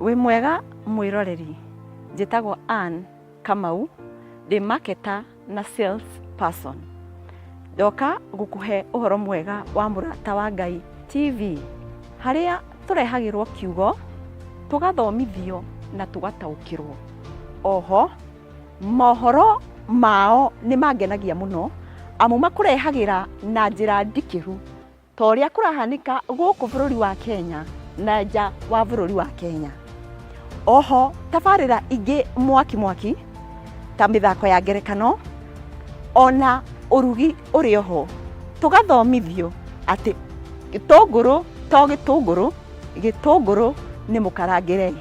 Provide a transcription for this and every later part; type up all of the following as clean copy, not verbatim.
Wĩ mwega mwĩroreri, njĩtagwo Ann Kamau, ndĩ marketer na sales person. Ndoka gũkũhe ũhoro mwega wa Mũrata wa Ngai TV, harĩa tũrehagĩrwo kiugo, tũgathomithio na tũgataũkĩrwo. Oho, mohoro mao nĩ mangenagia mũno, amu makũrehagĩra na njĩra ndikĩru Ta ũrĩa kũrahanĩka gũkũ bũrũri wa Kenya na nja wa bũrũri wa Kenya. Oho tabarĩra ingĩ mwaki mwaki ta mĩthako ya ngerekano ona ũrugi ũrĩ oho. Tũgathomithio atĩ gĩtũngũrũ to gĩtũngũrũ, gĩtũngũrũ nĩ mũkarangĩre.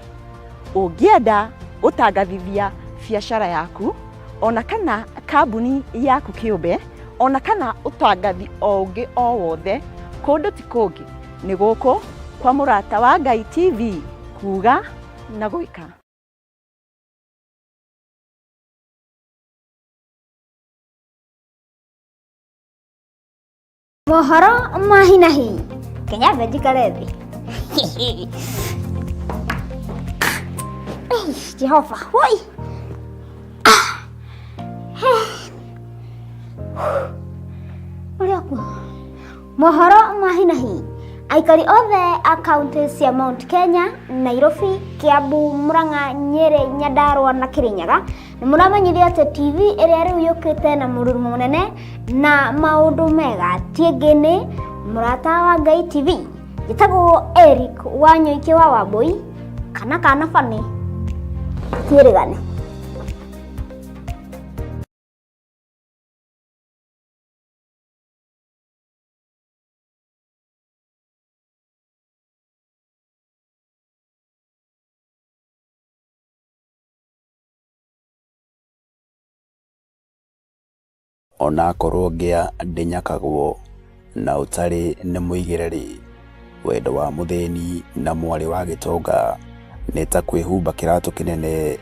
Ũngĩenda gũtangathithia biacara yaku ona kana kambuni yaku kĩũmbe, ona kana ũtangathi o ũngĩ o wothe, kũndũ ti kũngĩ nĩ gũkũ kwa Mũrata wa Ngai TV, kuga na gwĩka. Mohoro ma hi na hi. Kenya njikare thĩ. Jehova, woi. Ũrĩa kuo. Mohoro ma hi na hi. Aikari othe a kaunti cia Mount Kenya, Nairobi, Kiambu, Murang'a, Nyeri, Nyandarua na Kirinyaga nĩ mũramenyithio atĩ TV ĩrĩa rĩu yũkĩte na mũrurumo mũnene na maũndũ mega ti ĩngĩ nĩ Mũrata wa Ngai TV. Njĩtagwo Eric wa Nyoike wa Wambũi kana kana Bani twĩrĩgane. Onakorwo ngĩa ndĩnyakagwo na ũtarĩ nĩ mũigĩre-rĩ, wendo wa mũthĩni na mwarĩ wa gĩtonga nĩ ta kwĩhumba kĩratũ kĩnene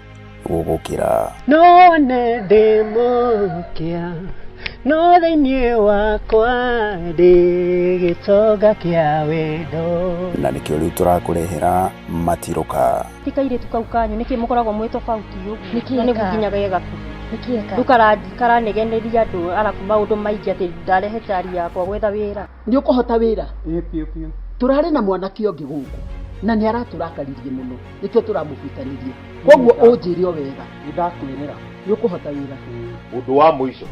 gũgũkĩra. No wone ndĩ mũkĩa, no thĩinĩ wakwa ndĩ gĩtonga kĩa wendo. Na nĩkĩo rĩu tũrakũrehera matirũka. Ti kairĩtu kau kanyu nĩkĩ mũkoragwo mwĩ tofauti ũguo Nĩkĩ na nĩguo eka? nginya ge gakuhĩ Nĩkĩ eka? rĩu karanegeneria andũ arabu maũndũ maingĩ atĩ ndarehe cari yakwa gwetha wĩra. Nĩ ũkũhota wĩra? Ĩĩ biũ biũ. Tũrarĩ na mwanake ũngĩ gũkũ na nĩ aratũrakaririe mũno nĩkĩo tũramũbutanirie. Koguo ũnjĩre o wega. Nĩ ndakwĩrĩra. Nĩ ũkũhota wĩra? Ũndũ wa mũico,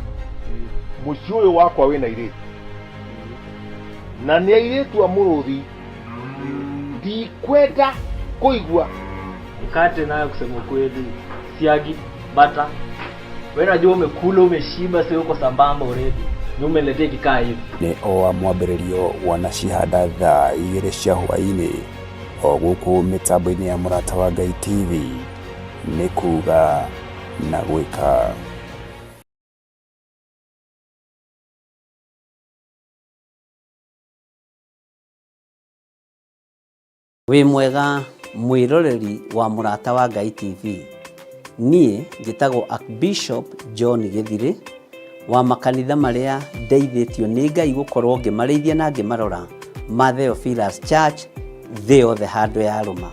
mũciĩ ũyũ wakwa wĩna airĩtu na nĩ airĩtu a mũrũthi ndikwenda kũigua. Mkate nayo kusema ukweli, siagi, bata. Wewe unajua umekula umeshiba, sio uko sambamba already. Ni umeniletea ikikaa hivi. Nĩ o wa mwambĩrĩrio wanacihanda thaa igĩrĩ cia hwaĩ-inĩ o gũkũ mĩtambo-inĩ ya Mũrata wa Ngai TV nĩ kuga na gwĩka. Wĩ mwega mwĩroreri wa Mũrata wa Ngai TV. Niĩ njĩtagwo Archbishop John Gĩthirĩ wa makanitha marĩa ndeithĩtio nĩ Ngai gũkorwo ngĩmarĩithia na ngĩmarora ma Theophilus Church thĩ yothe handũ yarũma.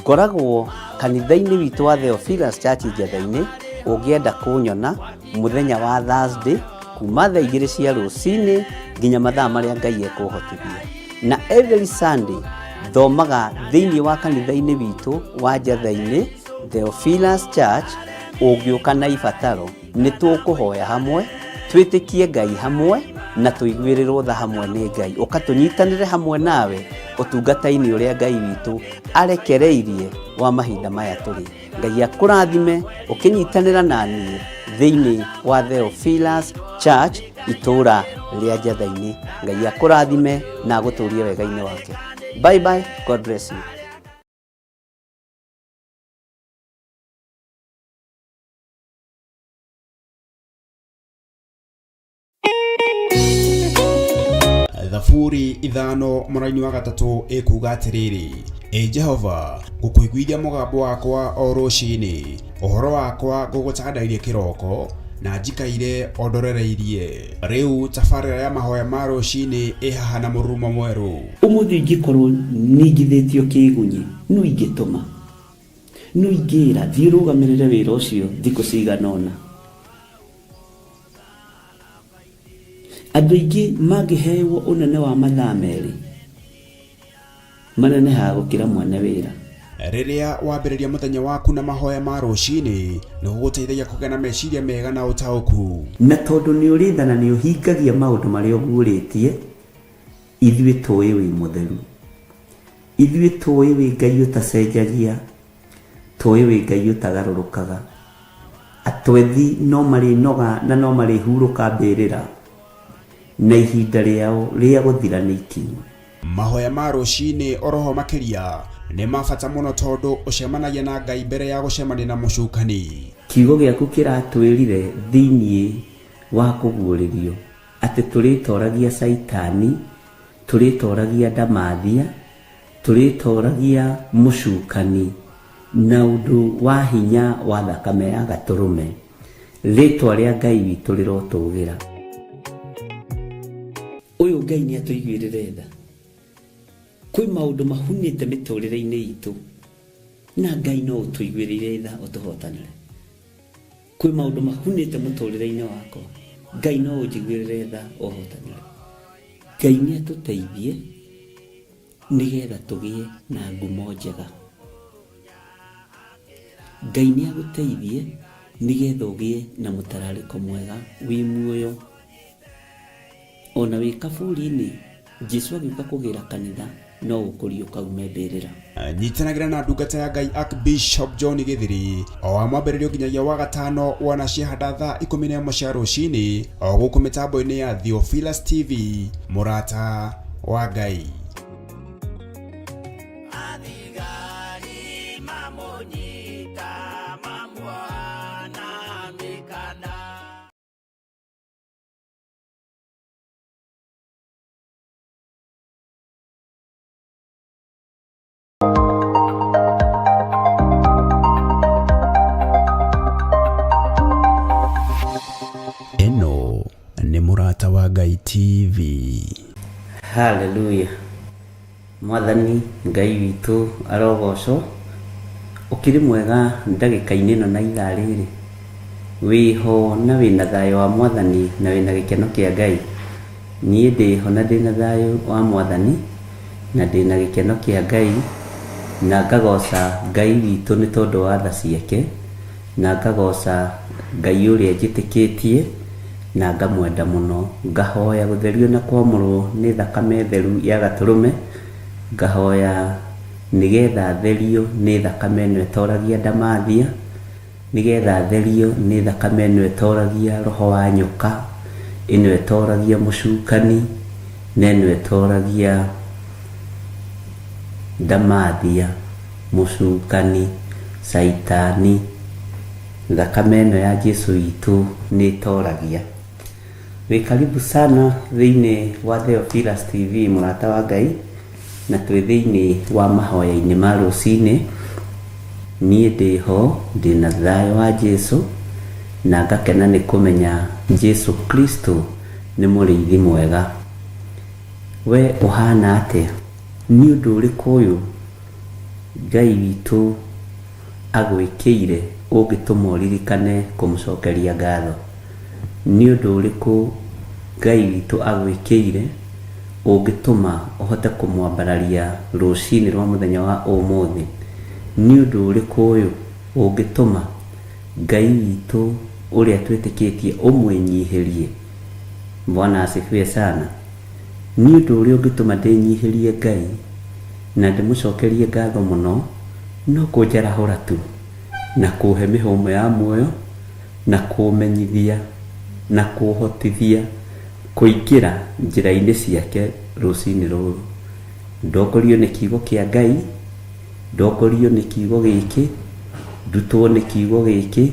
Ngoragwo kanitha-inĩ witũ wa Theophilus Church Njetha-inĩ, ũngĩenda kũnyona mũthenya wa Thursday kuma thaa igĩrĩ cia rũcinĩ nginya mathaa marĩa Ngai ekũhotithia. Na every Sunday thomaga thĩinĩ wa kanitha-inĩ witũ wa Njetha-inĩ Theophilus Church, ũngĩũka na ibataro Nĩ tũkũhoya hamwe, twĩtĩkie Ngai hamwe, na tũiguĩrĩrwo tha hamwe nĩ Ngai. Ũka tũnyitanĩre hamwe nawe ũtungata-inĩ ũrĩa Ngai witũ arekereirie wa mahinda maya tũrĩ. Ngai akũrathime ũkĩnyitanĩra na niĩ thĩinĩ wa Theophilus Church itũũra rĩa Njatha-inĩ. Ngai akũrathime na agũtũrie wega-inĩ wake. Bye bye, God bless you. Thaburi ithano mũraini wa gatatũ ĩkuga atĩrĩrĩ, Ĩ Jehova, ngũkũiguithia mũgambo wakwa o rũcinĩ, ũhoro wakwa ngũgũtandairie kĩroko, na njikaire o ndorereirie. Rĩu tabarĩra ya mahoya ma rũcinĩ ĩ haha na mũrurumo mwerũ. Ũmũthĩ ingĩkorwo ningithĩtio kĩĩgunyĩ, nũ ingĩtũma? No ingĩra thiĩ ũrũgamĩrĩre wĩra ũcio thikũ cigana ũna. Andũ aingĩ mangĩhewo ũnene wa mathaa merĩ, manenehaga gũkĩra mwene wĩra. Rĩrĩa wambĩrĩria mũthenya waku na mahoya ma rũcinĩ, nĩ gũgũteithagia kũgĩa na meciria mega na ũtaũku. Na tondũ nĩ ũrĩ tha na nĩ ũhingagia maũndũ marĩa ũguũrĩtie, ithuĩ tũĩ wĩ mũtheru. Ithuĩ tũĩ wĩ Ngai ũtacenjagia, tũĩ wĩ Ngai ũtagarũrũkaga. Atwethi no marĩnoga na no marĩhurũka mbĩrĩra, na ihinda rĩao rĩa gũthira nĩ ikinyu. Mahoya ma rũcinĩ oroho makĩria nĩ ma bata mũno tondũ ũcemanagia na Ngai mbere ya gũcemania na mũcukani. Kiugo gĩaku kĩratwĩrire thĩinĩ wa kũguũrĩrio atĩ tũrĩtoragia Caitani, tũrĩtoragia ndamathia, tũrĩtoragia mũcukani na ũndũ wa hinya wa thakame ya Gatũrũme. Rĩtwa rĩa Ngai witũ rĩrotũgĩra. Ũyũ Ngai nĩ atũiguĩrĩre tha. Kwĩ maũndũ mahunĩte mĩtũrĩre-inĩ itũ na Ngai no ũtũiguĩrĩire tha ũtũhotanĩre. Kwĩ maũndũ mahunĩte mũtũrĩre-inĩ wakwa, Ngai no ũnjiguĩrĩre tha ũhotanĩre. Ngai nĩ atũteithie nĩgetha tũgĩe na ngumo njega. Ngai nĩ agũteithie nĩgetha ũgĩe na mũtararĩko mwega wĩ muoyo. Ona wĩ kaburi-inĩ, Jesu agĩũka kũgĩra kanitha no ũkũriũka ume mbĩrĩra. Nyitanagĩra na ndungata ya Ngai Archbishop John Gĩthiri o wa mwambĩrĩrio nginyagia wa gatano wanacihanda thaa 11 cia rũcinĩ o gũkũ mĩtambo-inĩ ya Theophilus TV mũrata wa Ngai. Ĩno nĩ Mũrata wa Ngai TV. Haleluya Mwathani Ngai witũ arogocwo. Ũkĩrĩ mwega ndagĩka-inĩ ĩno na ithaa rĩrĩ? Wĩho na wĩna thayũ wa Mwathani na wĩna gĩkeno kĩa Ngai? Niĩ ndĩho na ndĩna thayũ wa Mwathani na ndĩna gĩkeno kĩa Ngai na ngagoca Ngai witũ nĩ tondũ wa tha ciake na ngagoca Ngai ũrĩa njĩtĩkĩtie na ngamwenda mũno. Ngahoya gũtherio na kwamũrwo nĩ thakame theru ya Gatũrũme, ngahoya nĩgetha therio nĩ thakame ĩno ĩtoragia ndamathia, Nĩgetha therio nĩ thakame ĩno ĩtoragia roho wa nyoka, ĩno ĩtoragia mũcukani, na ĩno ĩtoragia ndamathia, mũcukani, caitani. Thakame ĩno ya Jesu witũ nĩ ĩtoragia. Wĩ karibu sana thĩinĩ wa Theophilus TV mũrata wa Ngai, na twĩ thĩinĩ wa mahoya-inĩ ma rũcinĩ. Niĩ ndĩho, ndĩna thayũ wa Jesu, na ngakena nĩ kũmenya Jesu Kristo nĩ mũrĩithi mwega. We ũhana atĩa? Nĩ ũndũ ũrĩkũ ũyũ Ngai witũ agwĩkĩire ũngĩtũma ũririkane kũmũcokeria ngatho? Nĩ ũndũ ũrĩkũ Ngai witũ agwĩkĩire ũngĩtũma ũhote kũmwambararia rũcinĩ rwa mũthenya wa ũmũthĩ? Nĩ ũndũ ũrĩkũ ũyũ ũngĩtũma Ngai witũ ũrĩa twĩtĩkĩtie ũmwĩnyihĩrie? Bwana asifiwe sana. Nĩ ũndũ ũrĩa ũngĩtũma ndĩnyihĩrie Ngai na ndĩmũcokerie ngatho mũno no kũnjarahũra tu na kũhe mĩhũmũ ya muoyo na kũmenyithia na kũhotithia kũingĩra njĩra-inĩ ciake rũcinĩ rũrũ. Ndongorio nĩ kiugo kĩa Ngai, ndongorio nĩ kiugo gĩkĩ, ndutwo nĩ kiugo gĩkĩ,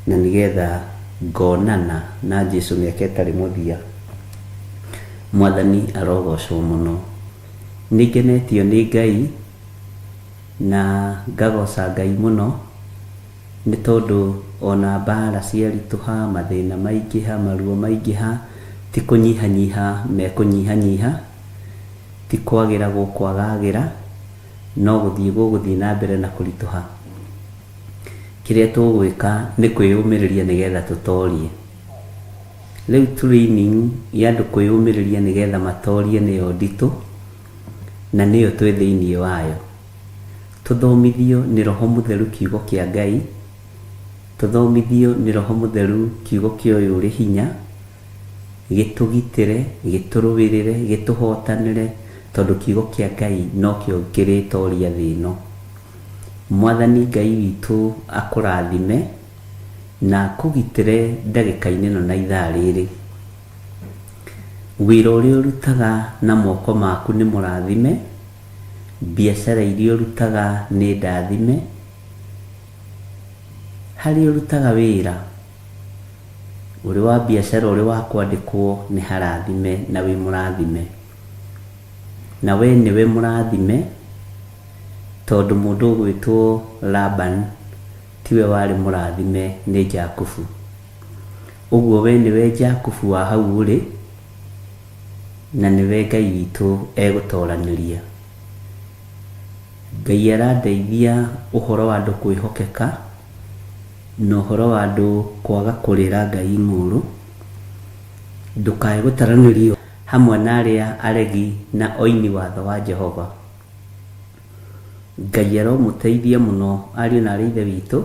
na nĩgetha ngonana na Jesu mĩaka ĩtarĩ mũthia. Mwathani arogocwo mũno. Nĩngenetio nĩ Ngai na ngagoca Ngai mũno nĩ tondũ ona mbara ciaritũha, mathĩna maingĩha, maruo maingĩha, ti kũnyihanyiha mekũnyihanyiha, ti kwagĩra gũkwagagĩra, no gũthiĩ gũgũthiĩ na mbere na kũritũha. Kĩrĩa tũgwĩka nĩ kwĩyũmĩrĩria nĩgetha tũtorie. Rĩu training ya andũ kwĩyũmĩrĩria nĩgetha matorie nĩyo nditũ na nĩyo twĩ thĩinĩ wayo. Tũthomithio nĩ Roho Mũtheru kiugo kĩa Ngai, tũthomithio nĩ Roho Mũtheru kiugo kĩa ũyũ ũrĩ hinya, gĩtũgitĩre, gĩtũrũĩrĩre, gĩtũhotanĩre, tondũ kiugo kĩa Ngai nokĩo kĩrĩtoria thĩ ĩno. Mwathani Ngai witũ akũrathime na akũgitĩre ndagĩka-inĩ ĩno na ithaa rĩrĩ. Wĩra ũrĩa ũrutaga na moko maku nĩ mũrathime, biacara iria ũrutaga nĩ ndathime, harĩa ũrutaga wĩra, ũrĩ wa biacara ũrĩ wa kwandĩkwo nĩ harathime na wĩ mũrathime. Na we nĩwe mũrathime tondũ mũndũ ũgwĩtwo Laban tiwe warĩ mũrathime nĩ Jakubu. Ũguo we nĩwe Jakubu wa hau ũrĩ, na nĩwe Ngai witũ egũtoranĩria. Ngai arandeithia ũhoro wa andũ kwĩhokeka, na ũhoro wa andũ kwaga kũrĩra Ngai ng'ũũrũ. Ndũkae gũtaranĩrio hamwe na arĩa aregi na oini watho wa Jehova. Ngai aromũteithia mũno ariũ na aarĩ a Ithe witũ.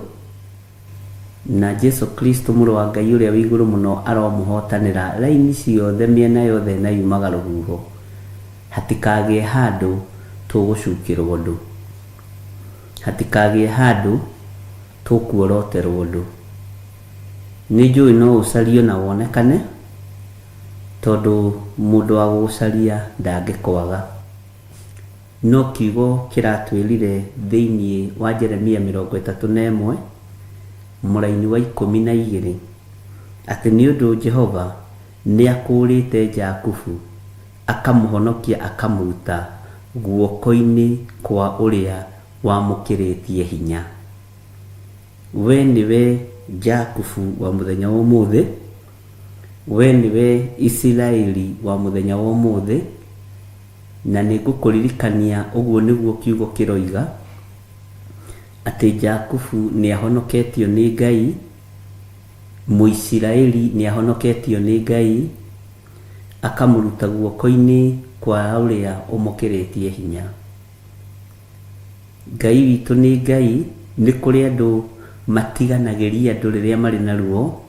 Na Jesu Kristo Mũrũ wa Ngai ũrĩa wĩ igũrũ mũno aromũhotanĩra raini ciothe mĩena yothe na yumaga rũhuho. Hatikagĩe handũ tũgũcukĩrwo ũndũ. Hatikagĩe handũ tũkuoroterwo ũndũ. Nĩnjũĩ no ũcario na wonekane, tondũ mũndũ wa gũgũcaria ndangĩkwaga. No kiugo kĩratwĩrire thĩinĩ wa Jeremia 31, mũraini wa 12, atĩ nĩ ũndũ Jehova nĩakũũrĩte Jakubu, akamũhonokia akamũruta guoko-inĩ kwa ũrĩa wamũkĩrĩtie hinya. We nĩwe Jakubu wa mũthenya wa ũmũthĩ, we nĩwe Isiraeli wa mũthenya wa ũmũthĩ, Na nĩngũkũririkania, ũguo nĩguo kiugo kĩroiga, atĩ Jakubu nĩahonoketio nĩ Ngai, Mũisiraeli nĩahonoketio nĩ Ngai, akamũruta guoko-inĩ kwa ũrĩa ũmũkĩrĩtie hinya. Ngai witũ nĩ Ngai, nĩ kũrĩ andũ matiganagĩria andũ rĩrĩa marĩ na ruo,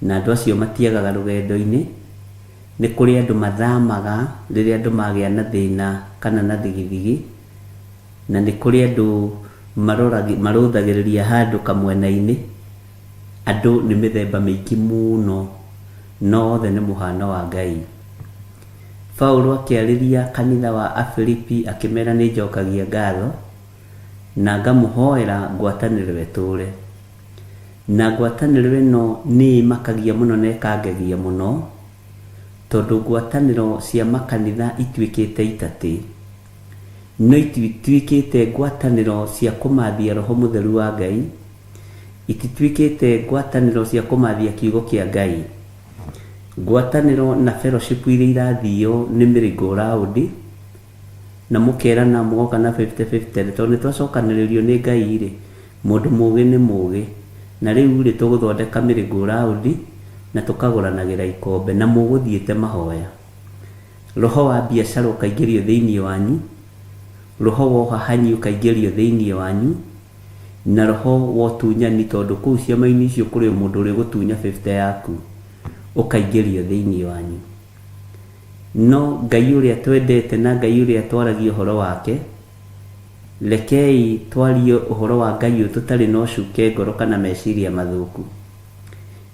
na andũ acio matiagaga rũgendo-inĩ. Nĩ kũrĩ andũ mathamaga rĩrĩa andũ magĩa na thĩna kana na thigithigi, na nĩ kũrĩ andũ marũthagĩrĩria handũ kamwena-inĩ. Andũ nĩ mĩthemba mĩingĩ mũno, no othe nĩ mũhano wa Ngai. Paulo akĩarĩria kanitha wa Afilipi akĩmera nĩ njokagia ngatho na ngamũhoera ngwatanĩro ĩtũũre. Na ngwatanĩro ĩno nĩ ĩmakagia mũno na ĩkangegia mũno, tondũ ngwatanĩro cia makanitha ituĩkĩte itatĩ. No itituĩkĩte ngwatanĩro cia kũmathia Roho Mũtheru wa Ngai, itituĩkĩte ngwatanĩro cia kũmathia kiugo kĩa Ngai. Ngwatanĩro na fellowship iria irathio nĩ merry-go-round, na mũkerana mũgoka na fifty fifty rĩ, tondũ nĩ twacokanĩrĩrio nĩ Ngai rĩ, mũndũ mũgĩ nĩ mũgĩ, na rĩu rĩ tũgũthondeka merry go round na tũkagũranagĩra ikombe na mũgũthiĩte mahoya. Roho wa biacara ũkaingĩrio thĩinĩ wanyu, roho wa ũhahanyi ũkaingĩrio thĩinĩ wanyu, na roho wa ũtunyani tondũ kũu ciama-inĩ icio kũrĩ o mũndũ ũrĩgũtunya fifty yaku, ũkaingĩrio thĩinĩ wanyu. No Ngai ũrĩa twendete na Ngai ũrĩa twaragia ũhoro wake, rekei twarie ũhoro wa Ngai ũyũ tũtarĩ na ũcuke ngoro kana meciria mathũku,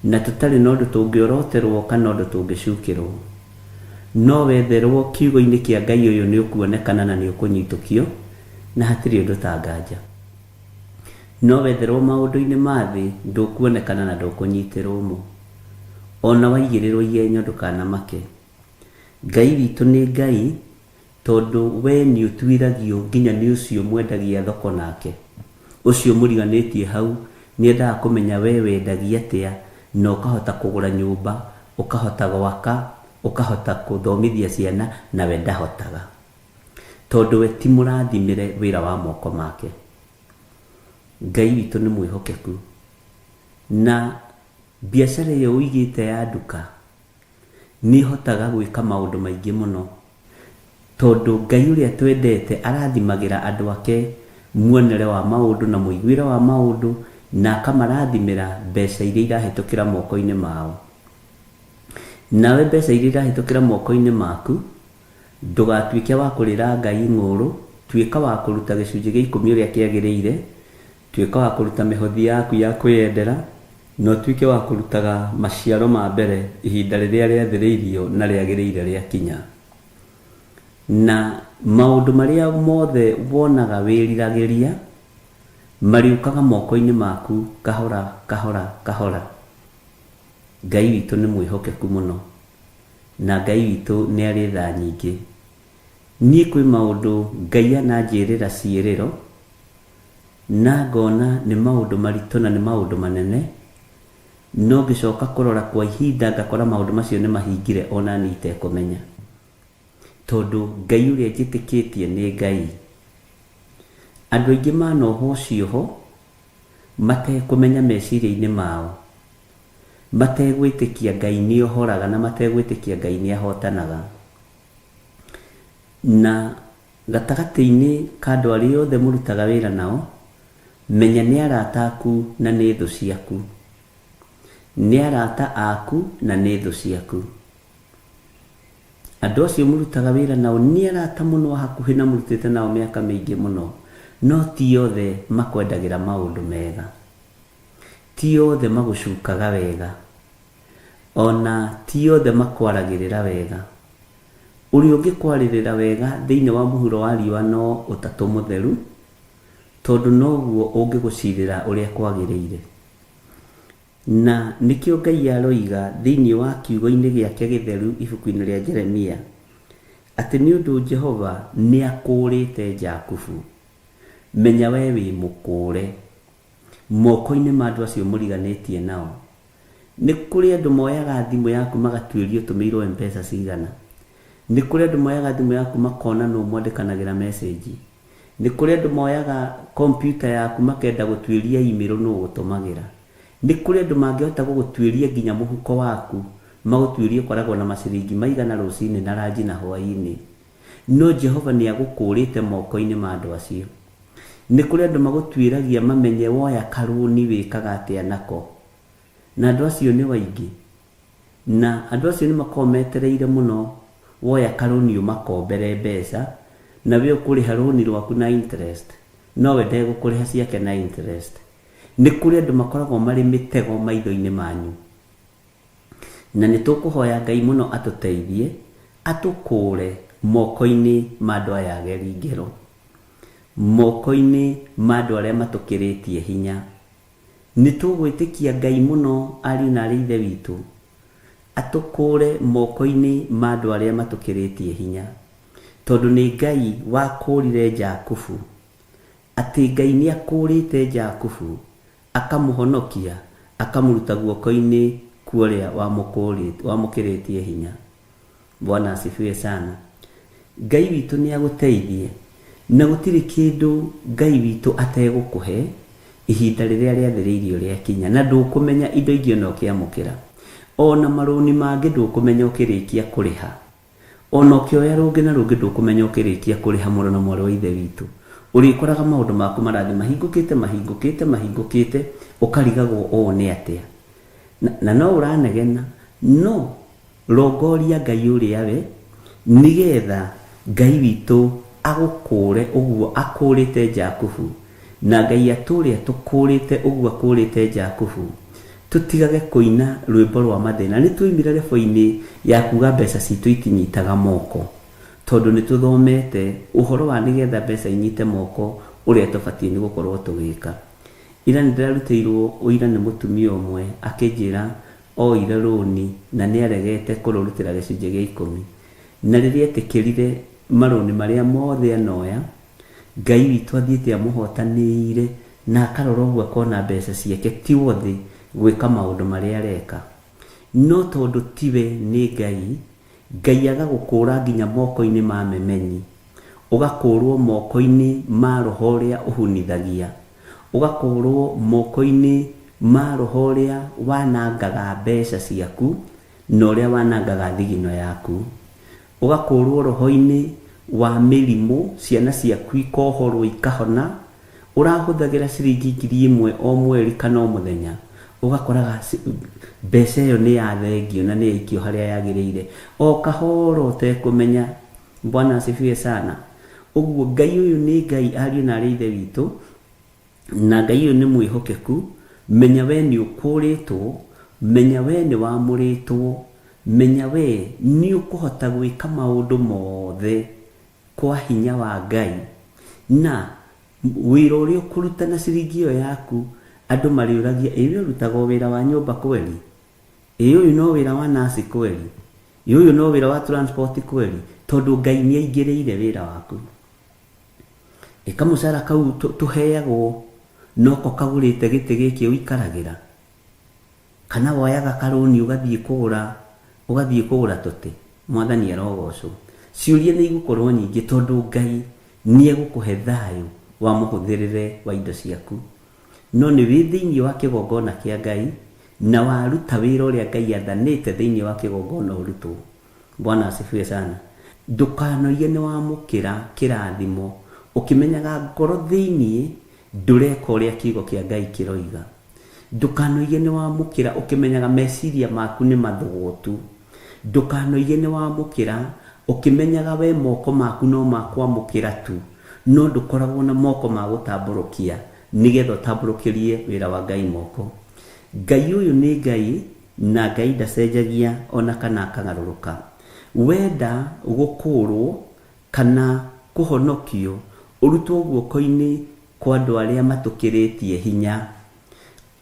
na tũtarĩ na ũndũ tũngĩoroterwo kana ũndũ tũngĩcukĩrwo. No wetherwo kiugo-inĩ kĩa Ngai ũyũ nĩ ũkuonekana na nĩ ũkũnyitũkio, na hatirĩ ũndũ ta nganja. No wetherwo maũndũ-inĩ ma thĩ ndũkuonekana na ndũkũnyitĩrwo mo. O na waigĩrĩrwo igenyo ndũkanamake. Ngai witũ nĩ Ngai tondũ wee nĩũtuiragio nginya nĩ ũcio mwendagia thoko nake. Ũcio mũriganĩtie hau nĩendaga kũmenya wee wendagia atĩa na ũkahota kũgũra nyũmba, ũkahota gwaka, ũkahota kũthomithia ciana nawe ndahotaga. Tondũ we ti mũrathimĩre wĩra wa moko make. Ngai witũ nĩ mwĩhokeku. Na biacara ĩyo ũigĩte ya nduka nĩ ĩhotaga gwĩka maũndũ maingĩ mũno. Tondũ Ngai ũrĩa twendete arathimagĩra andũ ake muonere wa maũndũ na mũiguĩre wa maũndũ na akamarathimĩra mbeca iria irahĩtũkĩra moko-inĩ mao. Nawe mbeca iria irahĩtũkĩra moko-inĩ maku, ndũgatuĩke wa kũrĩra Ngai ng'ũũrũ, tuĩka wa kũruta gĩcunjĩ gĩa ikũmi ũrĩa kĩagĩrĩire, tuĩka wa kũruta mĩhothi yaku ya kwĩyendera, na ũtuĩke wa kũrutaga maciaro ma mbere ihinda rĩrĩa rĩathĩrĩirio na rĩagĩrĩire rĩakinya. Na maũndũ marĩa mothe wonaga wĩriragĩria, marĩũkaga moko-inĩ maku kahora kahora kahora. Ngai witũ nĩ mwĩhokeku mũno, na Ngai witũ nĩ arĩ tha nyingĩ. Niĩ kwĩ maũndũ Ngai ananjĩrĩra ciĩrĩro, na ngona nĩ maũndũ maritũ na nĩ maũndũ manene, no ngĩcoka kũrora kwa ihinda ngakora maũndũ macio nĩ mahingire ona niĩ itekũmenya. Tondũ Ngai ũrĩa njĩtĩkĩtie nĩ Ngai. Andũ aingĩ manohwo cioho matekũmenya meciria-inĩ mao, mategwĩtĩkia Ngai nĩohoraga na mategwĩtĩkia Ngai nĩahotanaga. Na gatagatĩ-inĩ ka andũ arĩa othe mũrutaga wĩra nao, menya nĩ arata aku na nĩ thũ ciaku. Nĩ arata aku na nĩ thũ ciaku. Andũ acio mũrutaga wĩra nao nĩ arata mũno a hakuhĩ na mũrutĩte nao mĩaka mĩingĩ mũno, no ti othe makwendagĩra maũndũ mega. Ti othe magũcukaga wega. O na ti othe makwaragĩrĩra wega. Ũrĩa ũngĩkwarĩrĩra wega thĩinĩ wa mũhuro wa riũa no Ũtatũ Mũtheru, tondũ noguo ũngĩgũcirĩra ũrĩa kwagĩrĩire. Na nĩkĩo Ngai aroiga thĩinĩ wa kiugo-inĩ gĩake gĩtheru ibuku-inĩ rĩa Jeremia, atĩ nĩ ũndũ Jehova nĩakũũrĩte Jakubu, menya wee wĩ mũkũũre moko-inĩ ma andũ acio mũriganĩtie nao. Nĩ kũrĩ andũ moyaga thimũ yaku magatuĩria ũtũmĩirwo M-Pesa cigana. Nĩ kũrĩ andũ moyaga thimũ yaku makona nũ mwandĩkanagĩra message. Nĩ kũrĩ andũ moyaga kompiuta yaku makenda gũtuĩria email nũ ũgũtũmagĩra. Nĩ kũrĩ andũ mangĩhota gũgũtuĩria nginya mũhuko waku, magũtuĩrie ũkoragwo na maciringi maigana rũcinĩ na ranji na hwaĩ-inĩ. No Jehova nĩ agũkũũrĩte moko-inĩ ma andũ acio. Nĩ kũrĩ andũ magũtuĩragia mamenye woya karũni wĩkaga atĩa nako. Na andũ acio nĩ aingĩ. Na andũ acio nĩ makoragwo metereire mũno woya karũni ũmakombere mbeca, na we ũkũrĩha rũni rwaku na interest, no we ndegũkũrĩha ciake na interest. Nĩ kũrĩ andũ makoragwo marĩ mĩtego maitho-inĩ manyu. Na nĩ tũkũhoya Ngai mũno atũteithie, atũkũũre moko-inĩ ma andũ aya ageri ngero, moko-inĩ ma andũ arĩa matũkĩrĩtie hinya. Nĩ tũgwĩtĩkia Ngai mũno ariũ na aarĩ a Ithe witũ, atũkũũre moko-inĩ ma andũ arĩa matũkĩrĩtie hinya. Tondũ nĩ Ngai wakũũrire Jakubu, atĩ Ngai nĩ akũũrĩte Jakubu, akamũhonokia, akamũruta guoko-inĩ kwa ũrĩa wamũkĩrĩtie hinya. Bwana asifiwe sana. Ngai witũ nĩ agũteithie na gũtirĩ kĩndũ Ngai witũ ategũkũhe ihinda rĩrĩa rĩathĩrĩirio rĩakinya na ndũkũmenya indo ingĩ ona ũkĩamũkĩra. Ona marũni mangĩ ndũkũmenya ũkĩrĩkia kũrĩha. Ona ũkĩoya rũngĩ na rũngĩ ndũkũmenya ũkĩrĩkia kũrĩha mũrũ na mwarĩ wa ithe witũ. Ũrĩkoraga maũndũ maku marathiĩ mahingũkĩte mahingũkĩte mahingũkĩte ũkarigagwo ũũ nĩ atĩa. Na, na no ũranegena no Rongoria Ngai ũrĩa we, nĩgeetha Ngai witũ agũkũũre ũguo akũũrĩte Jakubu, na Ngai atũũre atũkũũrĩte ũguo akũũrĩte Jakubu, tũtigage kũina rwĩmbo rwa mathĩna. Nĩtwoimire rebo-inĩ ya kuuga mbeca citũ itinyitaga moko, tondũ nĩtũthomete ũhoro wa nĩgeetha mbeca inyite moko ũrĩa tũbatiĩ nĩ gũkorwo tũgĩka. Ira nĩndĩrarutĩirwo ũira nĩ mũtumia ũmwe akĩnjĩra Oire rũni na nĩaregete kũrũrutĩra gĩcunjĩ gĩa ikũmi. Na rĩrĩa etĩkĩrire marũni marĩa mothe anoya, Ngai witũ athiĩte amũhotanĩire na akarora ũguo akona mbeca ciake ti worthy gwĩka maũndũ marĩa areka. No tondũ tiwe nĩ Ngai, Ngai agagũkũũra nginya moko-inĩ ma memenyi. Ũgakũũrwo moko-inĩ ma roho ũrĩa ũhunithagia. Ũgakũũrwo moko-inĩ ma roho ũrĩa wanangaga mbeca ciaku na ũrĩa wanangaga thigino yaku. Ũgakũũrwo roho-inĩ wa mĩrimũ, ciana ciaku ikohorwo ikahona. Ũrahũthagĩra ciringi 1000 o mweri kana o mũthenya, ũgakoraga mbeca ĩyo nĩ yathengio na nĩ yaikio harĩa yagĩrĩire o kahora ũtekũmenya. Bwana asifiwe sana. Ũguo Ngai ũyũ nĩ Ngai ariũ na arĩ Ithe witũ, na Ngai ũyũ nĩ mwĩhokeku. Menya we nĩ ũkũrĩtwo, menya we nĩ wamũrĩtwo, menya we nĩ ũkũhota gwĩka maũndũ mothe kwa hinya wa Ngai. Na wĩra ũrĩa ũkũruta na ciringi ĩyo yaku, andũ marĩũragia, ĩ we ũrutaga o wĩra wa nyũmba kweli? Ĩ ũyũ no wĩra wa nurse kweli? Ĩ ũyũ no wĩra wa transport kweli? Tondũ Ngai nĩ aingĩrĩire wĩra waku. Ĩ kamũcara kau tũheagwo noko kagũrĩte gĩtĩ gĩkĩ ũikaragĩra? Kana woyaga karũni ũgathiĩ kũgũra ũgathiĩ kũgũra tũtĩ? Mwathani arogocwo. Ciũria nĩ igũkorwo nyingĩ tondũ Ngai nĩ egũkũhe thayũ wa mũhũthĩrĩre wa indo ciaku. No nĩ wĩ thĩinĩ wa kĩgongona kĩa Ngai na waruta wĩra ũrĩa Ngai athanĩte thĩinĩ wa kĩgongona ũrutwo. Bwana asifiwe sana. Ndũkanoige nĩ wamũkĩra kĩrathimo ũkĩmenyaga ngoro thĩinĩ ndũreka ũrĩa kiugo kĩa Ngai kĩroiga. Ndũkanoige nĩ wamũkĩra ũkĩmenyaga meciria maku nĩ mathũgũtu. Ndũkanoige nĩ wamũkĩra ũkĩmenyaga we moko maku no ma kwamũkĩra tu, no ndũkoragwo na moko ma gũtambũrũkia nĩgetha ũtambũrũkĩrie wĩra wa Ngai moko. Ngai ũyũ nĩ Ngai na Ngai ndacenjagia ona kana akagarũrũka. Wenda gũkũũrwo kana kũhonokio ũrutwo guoko-inĩ kwa andũ arĩa matũkĩrĩtie hinya.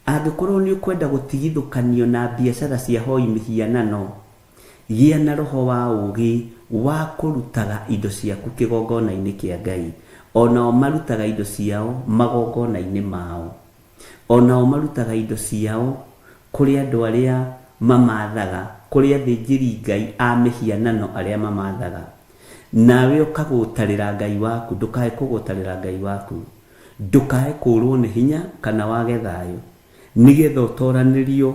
Angĩkorwo nĩ ũkwenda gũtigithũkanio na biacara cia hoi mĩhianano, gĩa na roho wa ũũgĩ wa kũrutaga indo ciaku kĩgongona-inĩ kĩa Ngai. O nao marutaga indo ciao magongona-inĩ mao. O nao marutaga indo ciao kũrĩ andũ arĩa mamaathaga, kũrĩ athĩnjĩri-ngai a mĩhianano arĩa mamaathaga. Nawe ũkagũtarĩra Ngai waku, ndũkae kũgũtarĩra Ngai waku. Ndũkae kũũrwo nĩ hinya kana wage thayũ, nĩgetha ũtoranĩrio,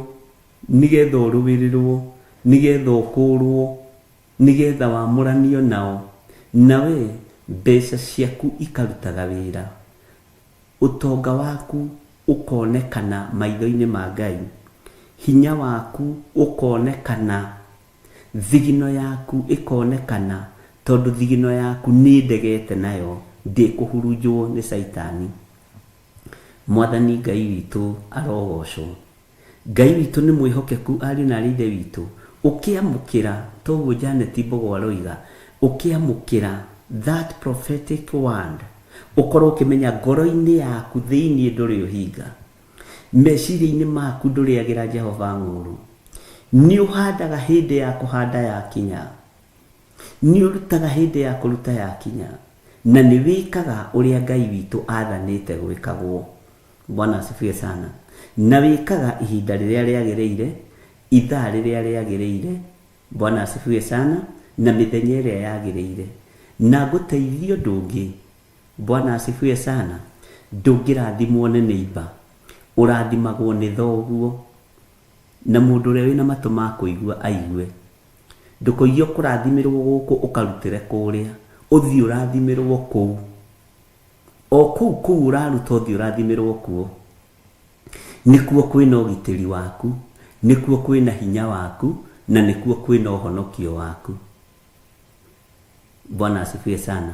nĩgetha ũrũĩrĩrwo, nĩgetha ũkũũrwo, nĩgetha wamũranio nao, nawe mbeca ciaku ikarutaga wĩra, ũtonga waku ũkonekana maitho-inĩ ma Ngai, hinya waku ũkonekana Thigino yaku ĩkonekana tondũ thigino yaku nĩ ndegete nayo ndĩkũhurunjwo nĩ caitani. Mwathani Ngai witũ arogocwo. Ngai witũ nĩ mwĩhokeku ariũ na arĩ ithe witũ. Ũkĩamũkĩra toguo Janet Mbogo aroiga, ũkĩamũkĩra that prophetic word, ũkorwo ũkĩmenya ngoro-inĩ yaku thĩiniĩ ndũrĩ ũhinga. Meciria-inĩ maku ndũrĩagĩra Jehova ng'ũũrũ. Nĩũhandaga hĩndĩ ya kũhanda yakinya, nĩũrutaga hĩndĩ ya kũruta yakinya, na nĩwĩkaga ũrĩa Ngai witũ aathanĩte gwĩkagwo. Bwana asifiwe sana. Na wĩkaga ihinda rĩrĩa rĩagĩrĩire, ithaa rĩrĩa rĩagĩrĩire, Bwana asifiwe sana, na mĩthenya ĩrĩa yagĩrĩire. Na ngũteithie ũndũ ũngĩ, Bwana asifiwe sana, ndũngĩrathimwo nĩ neighbour, ũrathimagwo nĩ thoguo. Na mũndũ ũrĩa wĩna matũ ma kũigua aigue. Ndũkoige ũkũrathimĩrwo gũkũ ũkarutĩre kũrĩa. Ũthiĩ ũrathimĩrwo kũu. O kũu kũu ũraruta ũthiĩ ũrathimĩrwo kuo. Nĩkuo kwĩna ũgitĩri waku, nĩkuo kwĩna hinya waku, na nĩkuo kwĩna ũhonokio waku. Bwana asifiwe sana.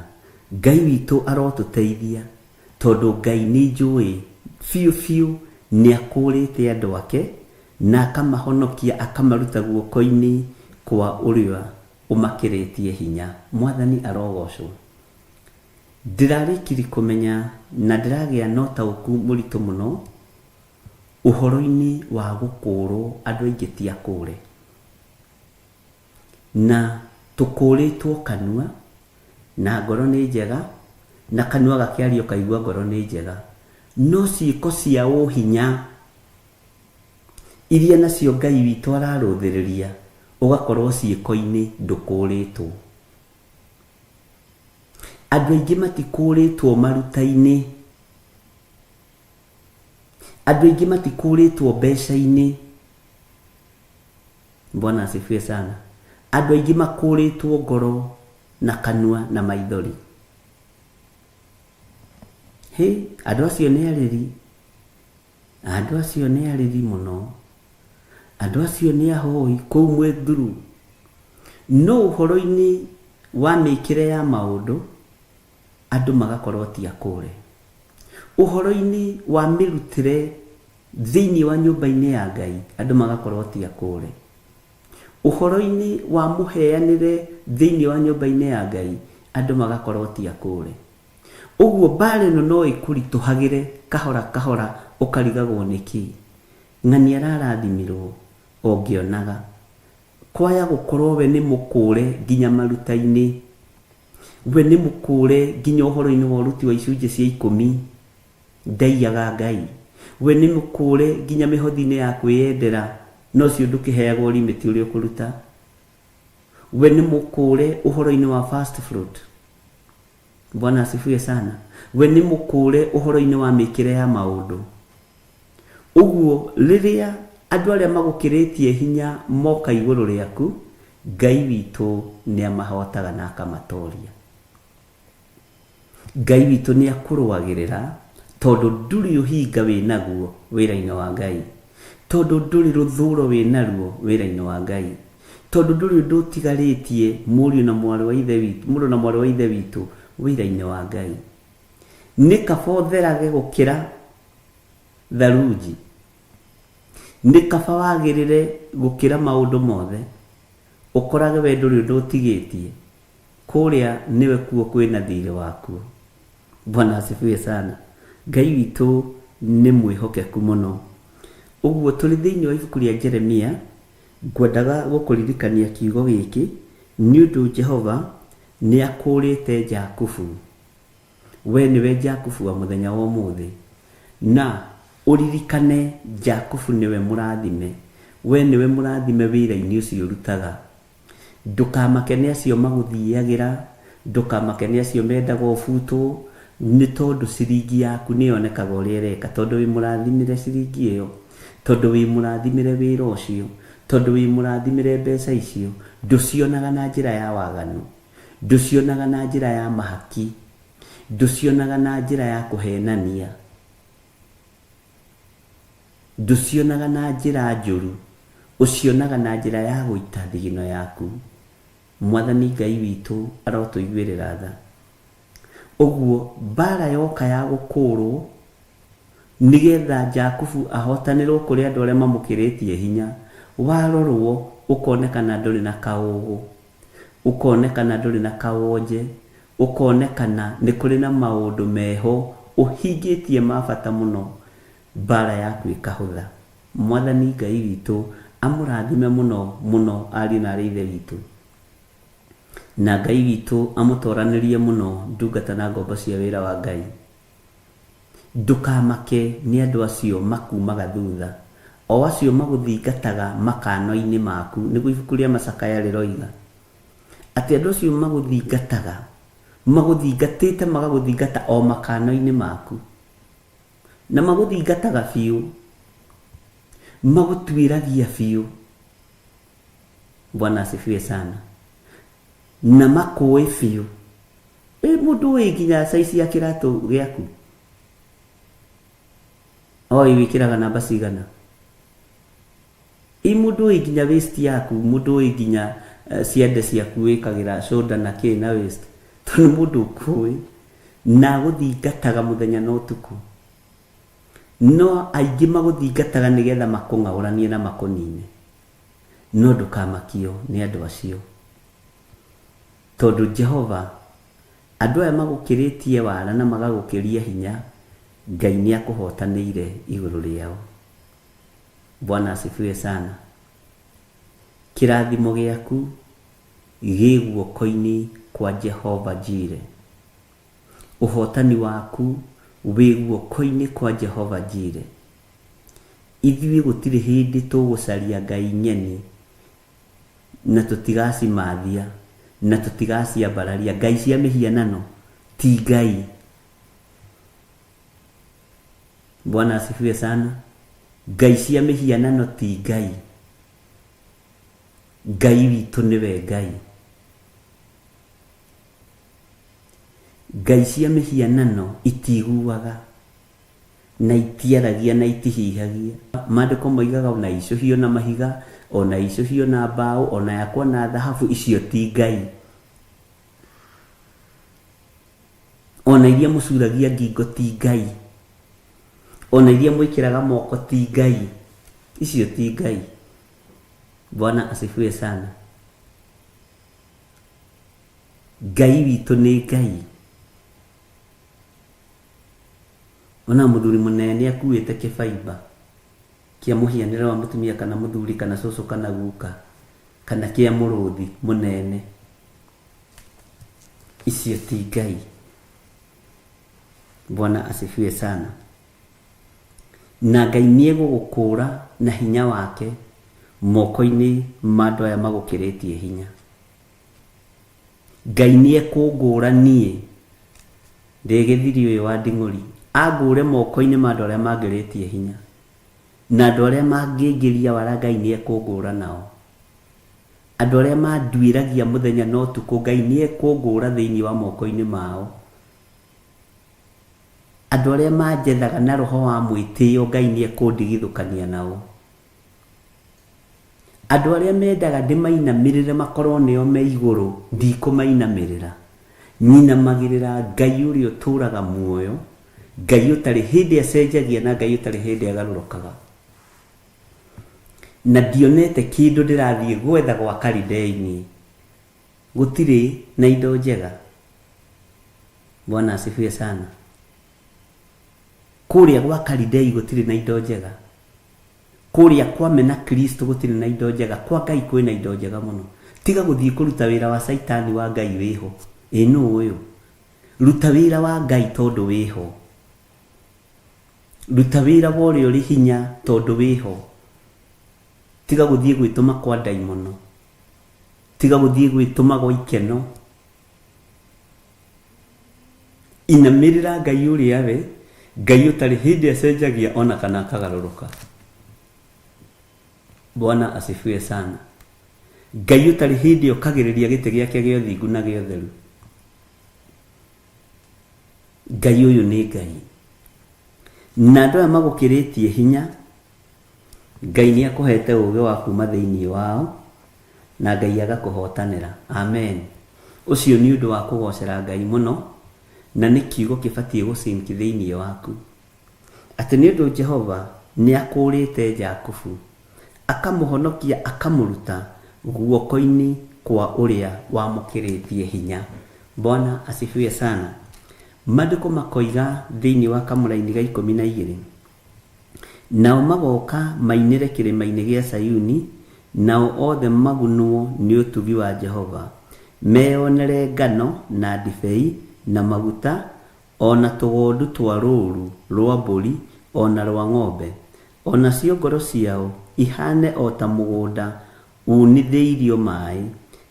Ngai witũ arotũteithia tondũ Ngai nĩ njũĩ biũ biũ nĩ akũrĩte andũ ake na akamahonokia akamaruta guoko-inĩ kwa ũrĩa ũmakĩrĩtie hinya. Mwathani arogocwo. Ndĩrarĩkiri kũmenya na ndĩragĩa na ũtaũku mũritũ mũno ũhoro-inĩ wa gũkũrwo andũ aingĩ ti akũre. Na tũkũrĩtwo kanua, na ngoro nĩ njega, na kanua gakĩaria ũkaigua ngoro nĩ njega. No ciĩko cia ũhinya iria nacio Ngai witũ ararũthĩrĩria, ũgakorwo ciĩko-inĩ ndũkũrĩtwo. Andũ aingĩ matikũrĩtwo maruta-inĩ. Andũ aingĩ matikũrĩtwo mbeca-inĩ. Bwana asifiwe sana. Andũ aingĩ makũrĩtwo ngoro na kanua na maithori. Hĩ, andũ acio nĩ arĩri. Andũ acio nĩ arĩri mũno. Andũ acio nĩ ahoi kũu mwĩ through. No ũhoro-inĩ wa mĩkĩre ya maũndũ, andũ magakorwo ti akũre. Ũhoro-inĩ wa mĩrutĩre thĩinĩ wa nyũmba-inĩ ya Ngai, andũ magakorwo ti akũre. Ũhoro-inĩ wa mũheanĩre thĩinĩ wa nyũmba-inĩ ya Ngai, andũ magakorwo ti akũre. Ũguo mbara ĩno no ĩkũritũhagĩre kahora kahora ũkarigagwo nĩkĩ. Ng'ania ararathimirwo o ngĩonaga. Kwaya gũkorwo we nĩ mũkũre nginya maruta-inĩ. We nĩ mũkũre nginya ũhoro-inĩ wa ũruti wa icunjĩ cia ikũmi. Ndaiyaga Ngai. We nĩ mũkũre nginya mĩhothi-inĩ ya kwĩyendera, na ũcio ndũkĩheagwo limit ũrĩa ũkũruta. We nĩ mũkũre ũhoro-inĩ wa first fruit. Bwana asifiwe sana. We nĩ mũkũre ũhoro-inĩ wa mĩkĩre ya maũndũ. Ũguo rĩrĩa andũ arĩa magũkĩrĩtie hinya moka igũrũ rĩaku, Ngai witũ nĩ amahotaga na akamatoria. Ngai witũ nĩ akũrũagĩrĩra tondũ ndũrĩ ũhinga wĩ naguo wĩra-inĩ wa Ngai, tondũ ndũrĩ rũthũro wĩ naruo wĩra-inĩ wa Ngai, tondũ ndũrĩ ũndũ ũtigarĩtie mũriũ na mwarĩ wa Ithe witũ, mũrũ na mwarĩ wa Ithe witũ wĩra-inĩ wa Ngai. Nĩ kaba ũtherage gũkĩra tharunji, nĩ kaba wagĩrĩre gũkĩra maũndũ mothe, ũkorage we ndũrĩ ũndũ ũtigĩtie, kũrĩa nĩwe kuo kwĩna thirĩ wakuo. Bwana asifiwe sana. Ngai witũ nĩ mwĩhokeku mũno. Ũguo tũrĩ thĩinĩ wa ibuku rĩa Jeremia, ngwendaga gũkũririkania kiugo gĩkĩ, nĩ ũndũ Jehova nĩ akũũrĩte Jakubu. We nĩwe Jakubu wa mũthenya wa ũmũthĩ. Na ũririkane Jakubu nĩwe mũrathime. We nĩwe mũrathime wĩra-inĩ ũcio ũrutaga. Ndũkamake nĩ acio magũthiagĩra, ndũkamake nĩ acio mendaga ũbutwo, nĩ tondũ ciringi yaku nĩ yonekaga ũrĩa ĩreka, tondũ wĩ mũrathimĩre ciringi ĩyo, tondũ wĩ mũrathimĩre wĩra ũcio, tondũ wĩ mũrathimĩre mbeca icio, ndũcionaga na njĩra ya waganu, ndũcionaga na njĩra ya mahaki, ndũcionaga na njĩra ya kũhenania, ndũcionaga na njĩra njũru, ũcionaga na njĩra ya gũita thigino yaku. Mwathani Ngai witũ arotũiguĩrĩra tha. Ũguo mbara yoka ya gũkũrwo nĩgetha Jakubu ahotanĩrwo kũrĩ andũ arĩa mamũkĩrĩtie hinya, warorwo ũkonekana ndũrĩ na kaũgũ, ũkonekana ndũrĩ na kawonje, ũkonekana nĩ kũrĩ na maũndũ meho ũhingĩtie ma bata mũno, mbara yaku ĩkahũtha. Mwathani Ngai witũ amũrathime mũno mũno ariũ na arĩ Ithe witũ. Na Ngai witũ amũtoranĩrie mũno ndungata na ngombo cia wĩra wa Ngai. Ndũkamake nĩ andũ acio makumaga thutha, o acio magũthingataga makano-inĩ maku, nĩguo ibuku rĩa Macakaya rĩroiga. Atĩ andũ acio magũthingataga, magũthingatĩte magagũthingata o makano-inĩ maku. Na magũthingataga biũ, magũtuĩragia biũ. Bwana asifiwe sana. Na makũĩ biũ. Ĩ mũndũ ũĩ nginya size ya kĩratũ gĩaku? Oĩ wĩkĩraga namba cigana? Ĩ mũndũ ũĩ nginya waist yaku, mũndũ ũĩ nginya ciande ciaku wĩkagĩra shoulder na kĩ na waist. Tondũ nĩ mũndũ ũkũĩ na agũthingataga mũthenya na ũtukũ. No aingĩ magũthingataga nĩgetha makũng'aũranie na makũnine. No ndũkamakio nĩ andũ acio. Tondũ Jehova, andũ aya magũkĩrĩtie wara na magagũkĩria hinya, Ngai nĩ akũhotanĩire igũrũ rĩao. Bwana asifiwe sana. Kĩrathimo gĩaku gĩ guoko-inĩ kwa Jehova Jire. Ũhotani waku wĩ guoko-inĩ kwa Jehova Jire. Ithuĩ gũtirĩ hĩndĩ tũgũcaria Ngai nyeni na tũtigacimathia na tũtigaciambararia. Ngai cia mĩhianano ti Ngai. Bwana asifiwe sana. Ngai cia mĩhianano ti Ngai. Ngai witũ nĩwe Ngai. Ngai cia mĩhianano itiguaga na itiaragia na itihihagia. Maandĩko moigaga ona icũhio na mahiga, ona icũhio na mbaũ, ona yakwo na thahabu, icio ti Ngai. Ona iria mũcuragia ngingo ti Ngai. Ona iria mwĩkĩraga moko ti Ngai. Icio ti Ngai. Bwana asifiwe sana. Ngai witũ nĩ Ngai. Ona mũthuri mũnene akuĩte kĩbaimba kĩa mũhianĩre wa mũtumia kana mũthuri kana cũcũ kana guka kana kĩa mũrũthi mũnene. Icio ti Ngai. Bwana asifiwe sana. Na Ngai nĩ egũgũkũũra na hinya wake moko-inĩ ma andũ aya magũkĩrĩtie hinya. Ngai nĩ ekũngũra niĩ ndĩ gĩthiri ũyũ wa nding'ũri, angũre moko-inĩ ma andũ arĩa mangĩrĩtie hinya, na andũ arĩa mangĩngĩria wara Ngai nĩ ekũngũra nao. Andũ arĩa manduĩragia mũthenya na ũtukũ Ngai nĩ ekũngũra thĩinĩ wa moko-inĩ mao. Andũ arĩa manjethaga na roho wa mwĩtĩo Ngai nĩ ekũndigithũkania nao. Andũ arĩa mendaga ndĩmainamĩrĩre makorwo nĩo me igũrũ, ndikũmainamĩrĩra. Nyinamagĩrĩra Ngai ũrĩa ũtũũraga muoyo, Ngai ũtarĩ hĩndĩ acenjagia na Ngai ũtarĩ hĩndĩ agarũrũkaga. Na ndionete kĩndũ ndĩrathiĩ gwetha gwa Kalidei-inĩ. Gũtirĩ na indo njega. Bwana asifiwe sana. Kũrĩa gwa Kalidei gũtirĩ na indo njega. Kũrĩa kwa mena Kristo gũtirĩ na indo njega. Kwa Ngai kwĩna indo njega mũno. Tiga gũthiĩ kũruta wĩra wa Caitani wa Ngai wĩho. Ĩ nũ ũyũ? Ruta wĩra wa Ngai tondũ wĩho. Ruta wĩra wa ũrĩa ũrĩ hinya tondũ wĩho. Tiga gũthiĩ gwĩtũma kwa ndaimono. Tiga gũthiĩ gwĩtũma gwa ikeno. Inamĩrĩra Ngai ũrĩa we, Ngai ũtarĩ hĩndĩ acenjagia ona kana akagarũrũka. Bwana asifiwe sana. Ngai ũtarĩ hĩndĩ okagĩrĩria gĩtĩ gĩake gĩa ũthingu na gĩa ũtheru. Ngai ũyũ nĩ Ngai. Na andũ aya magũkĩrĩtie hinya, Ngai nĩ akũhete ũũgĩ wa kuma thĩinĩ wao, na Ngai agakũhotanĩra. Amen. Ũcio nĩ ũndũ wa kũgocera Ngai mũno, na nĩ kiugo kĩbatiĩ gũ sink thĩinĩ waku. Atĩ nĩ ũndũ Jehova nĩ akũũrĩte Jakubu, akamũhonokia akamũruta guoko-inĩ kwa ũrĩa wamũkĩrĩtie hinya. Bwana asifiwe sana. Maandĩko makoiga thĩinĩ wa kamũraini ga 12, nao magoka mainĩre kĩrĩma-inĩ gĩa Sayuni, nao othe magunwo nĩ ũtugi wa Jehova, meyonere ngano na ndibei na maguta, ona tũgondu twa rũũru rwa mbũri ona rwa ng'ombe, ona cio ngoro ciao ihane o ta mũgũnda unithĩirio maĩ,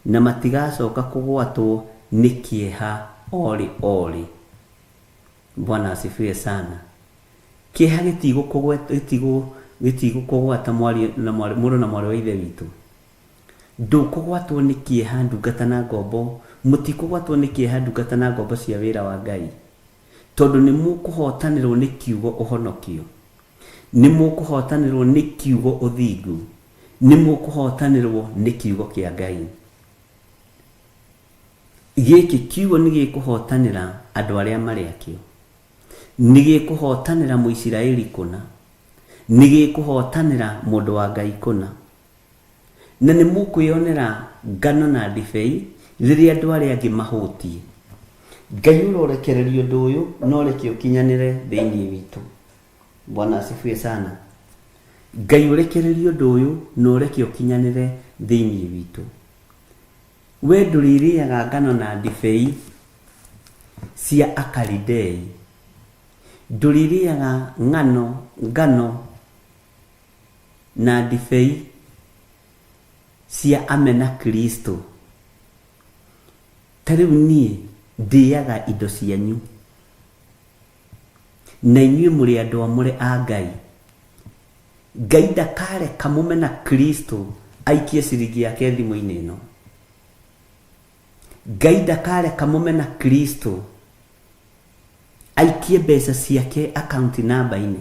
na matigacoka kũgwatwo nĩ kĩeha orĩ orĩ. Bwana asifiwe sana. Kĩeha gĩtigũkũgwata mũrũ na mwarĩ wa ithe witũ. Ndũkũgwatwo nĩ kĩeha ndungata na ngombo, mũtikũgwatwo nĩ kĩeha ndungata na ngombo cia wĩra wa Ngai, tondũ nĩ mũkũhotanĩrwo nĩ kiugo ũhonokio, nĩ mũkũhotanĩrwo nĩ kiugo ũthingu, nĩ mũkũhotanĩrwo nĩ kiugo kĩa Ngai. Gĩkĩ kiugo nĩ gĩkũhotanĩra andũ arĩa marĩ akĩo, nĩ gĩkũhotanĩra Mũisiraeli kũna, nĩ gĩkũhotanĩra mũndũ wa Ngai kũna. Na nĩ mũkwĩonera ngano na ndibei rĩrĩa andũ arĩa angĩ mahũtiĩ. Ngai ũrorekereria ũndũ ũyũ na ũreke ũkinyanĩre thĩinĩ witũ. Bwana asifiwe sana. Ngai ũrekererie ũndũ ũyũ na ũreke ũkinyanĩre thĩinĩ witũ. We ndũrĩrĩaga ngano na ndibei cia Akalidei, ndũrĩrĩaga ngano na ndibei cia amena Kristo. Ta rĩu niĩ ndĩaga indo cianyu, Na inyuĩ mũrĩ andũ amũre a Ngai. Ngai ndakareka mũmena Kristo aikie ciringi yake thimũ-inĩ ĩno. Ngai ndakareka mũmena Kristo aikie mbeca ciake akaunti namba-inĩ.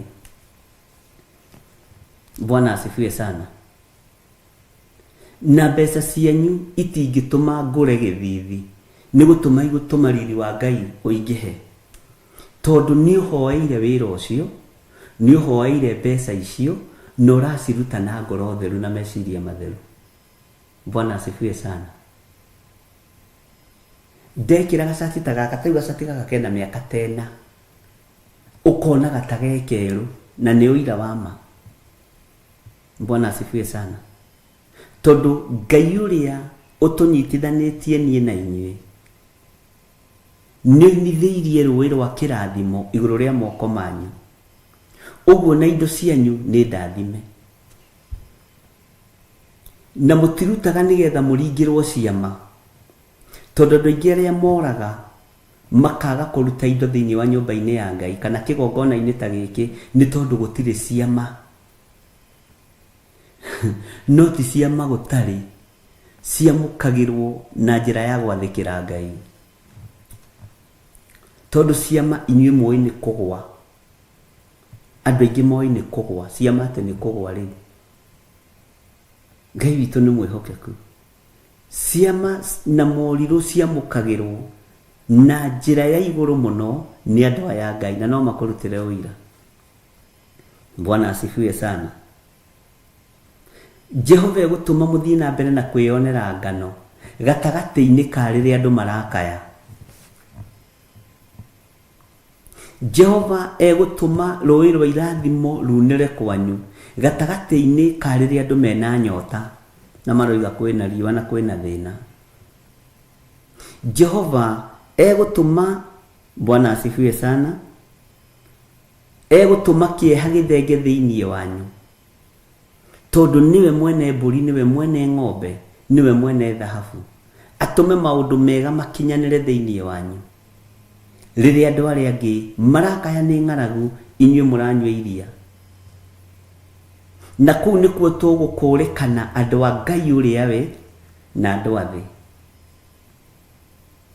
Bwana asifiwe sana. Na mbeca cianyu itingĩtũma ngũre gĩthithi, nĩ gũtũma igũtũma riri wa Ngai ũingĩhe. Tondũ nĩ ũhoeire wĩra ũcio, nĩ ũhoeire mbeca icio, na ũraciruta na ngoro theru na meciria matheru. Bwana asifiwe sana. Ndekĩra gacati ta gaka, ta rĩu gacati gaka kena mĩaka ta ĩna, ũkonaga ta ge kerũ, na nĩ ũira wa ma. Bwana asifiwe sana. Tondũ Ngai ũrĩa ũtũnyitithanĩtie niĩ na inyuĩ, nĩ oinithĩirie rũĩ rwa kĩrathimo igũrũ rĩa moko manyu. Ũguo na indo cianyu nĩ ndathime. Na mũtirutaga nĩgetha mũringĩrwo ciama. Tondũ andũ aingĩ arĩa moraga makaga kũruta indo thĩinĩ wa nyũmba-inĩ ya Ngai kana kĩgongona-inĩ ta gĩkĩ nĩ tondũ gũtirĩ ciama. No ti ciama gũtarĩ, ciamũkagĩrwo na njĩra ya gwathĩkĩra Ngai. Tondũ ciama inyuĩ mũĩ nĩ kũgwa. Andũ aingĩ moĩ nĩ kũgwa, ciama atĩ nĩ kũgwa rĩu. Ngai witũ nĩ mwĩhokeku. Ciama na morirũ ciamũkagĩrwo na njĩra ya igũrũ mũno nĩ andũ aya a Ngai na no makũrutĩre ũira. Bwana asifiwe sana. Jehova egũtũma mũthiĩ na mbere na kwĩyonera ngano gatagatĩ-inĩ ka rĩrĩa andũ marakaya. Jehova egũtũma rũũĩ rwa irathimo ruunĩre kwanyu gatagatĩ-inĩ ka rĩrĩa andũ mena nyota na maroiga kwĩna riũa na kwĩna thĩna. Jehova egũtũma, Bwana asifiwe sana, egũtũma kĩeha gĩthenge thĩinĩ wanyu, tondũ nĩwe mwene mbũri, nĩwe mwene ng'ombe, nĩwe mwene thahabu, atũme maũndũ mega makinyanĩre thĩinĩ wanyu. Rĩrĩa andũ arĩa angĩ marakaya nĩ ng'aragu, inyuĩ mũranyua iria. Na kũu nĩkuo tũgũkũũrĩkana andũ a Ngai ũrĩa we na andũ a thĩ.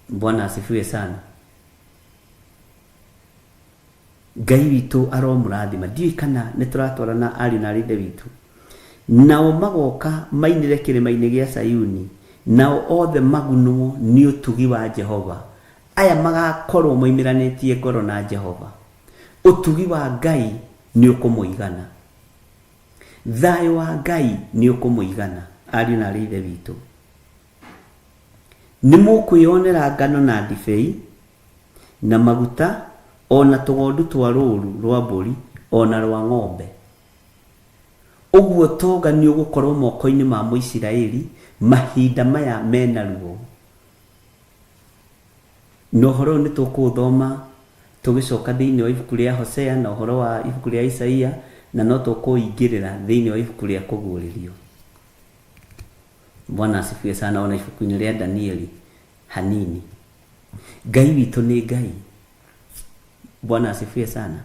Bwana asifiwe sana. Ngai witũ aromũrathima. Ndiũĩ kana nĩ tũratwarana ariũ na arĩ ithe witũ. Nao magoka mainĩre kĩrĩma-inĩ gĩa Sayuni, nao othe magunwo nĩ ũtugi wa Jehova. Aya magakorwo moimĩranĩtie ngoro na Jehova. Ũtugi wa Ngai nĩ ũkũmũigana. Thayũ wa Ngai nĩ ũkũmũigana, ariũ na arĩ ithe witũ. Nĩ mũkwĩonera ngano na ndibei, na maguta, o na tũgondu twa rũũru rwa mbũri, o na rwa ng'ombe. Ũguo ũtonga nĩũgũkorwo moko-inĩ ma Mũisiraeli mahinda maya me na ruo. Na ũhoro ũyũ nĩtũkũũthoma tũgĩcoka thĩinĩ wa ibuku rĩa Hosea na ũhoro wa ibuku rĩa Isaia, na no tũkũingĩrĩra thĩinĩ wa ibuku rĩa Kũguũrĩrio. Bwana asifiwe sana, ona ibuku-inĩ rĩa Danieli hanini. Ngai witũ nĩ Ngai. Bwana asifiwe sana.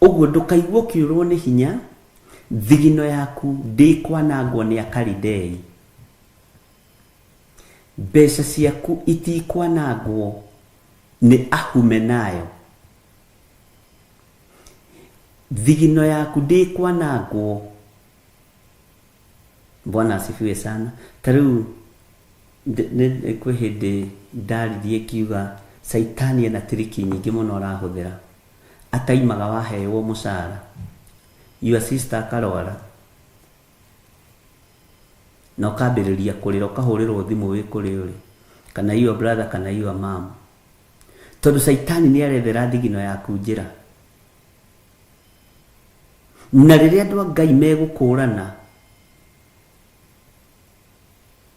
Ũguo ndũkaigue ũkĩũrwo nĩ hinya, thigino yaku ndĩkwanangwo nĩ Akalidei. Mbeca ciaku itikwanangwo nĩ Ahumenayo. Thigino yaku ndĩkwanangwo. Bwana asifiwe sana. Ta rĩu kwĩ hĩndĩ ndaririe ngiuga Caitani ena tiriki nyingĩ mũno arahũthĩra. Ataimaga waheyo mũcara. Your sister akarwara. Na ũkambĩrĩria kũrĩra ũkahũrĩrwo thimũ wĩ kũrĩa ũrĩ. Kana your brother kana your mom. Tondũ Caitani nĩ arethera thigino yaku njĩra. Na rĩrĩa andũ a Ngai megũkũrana,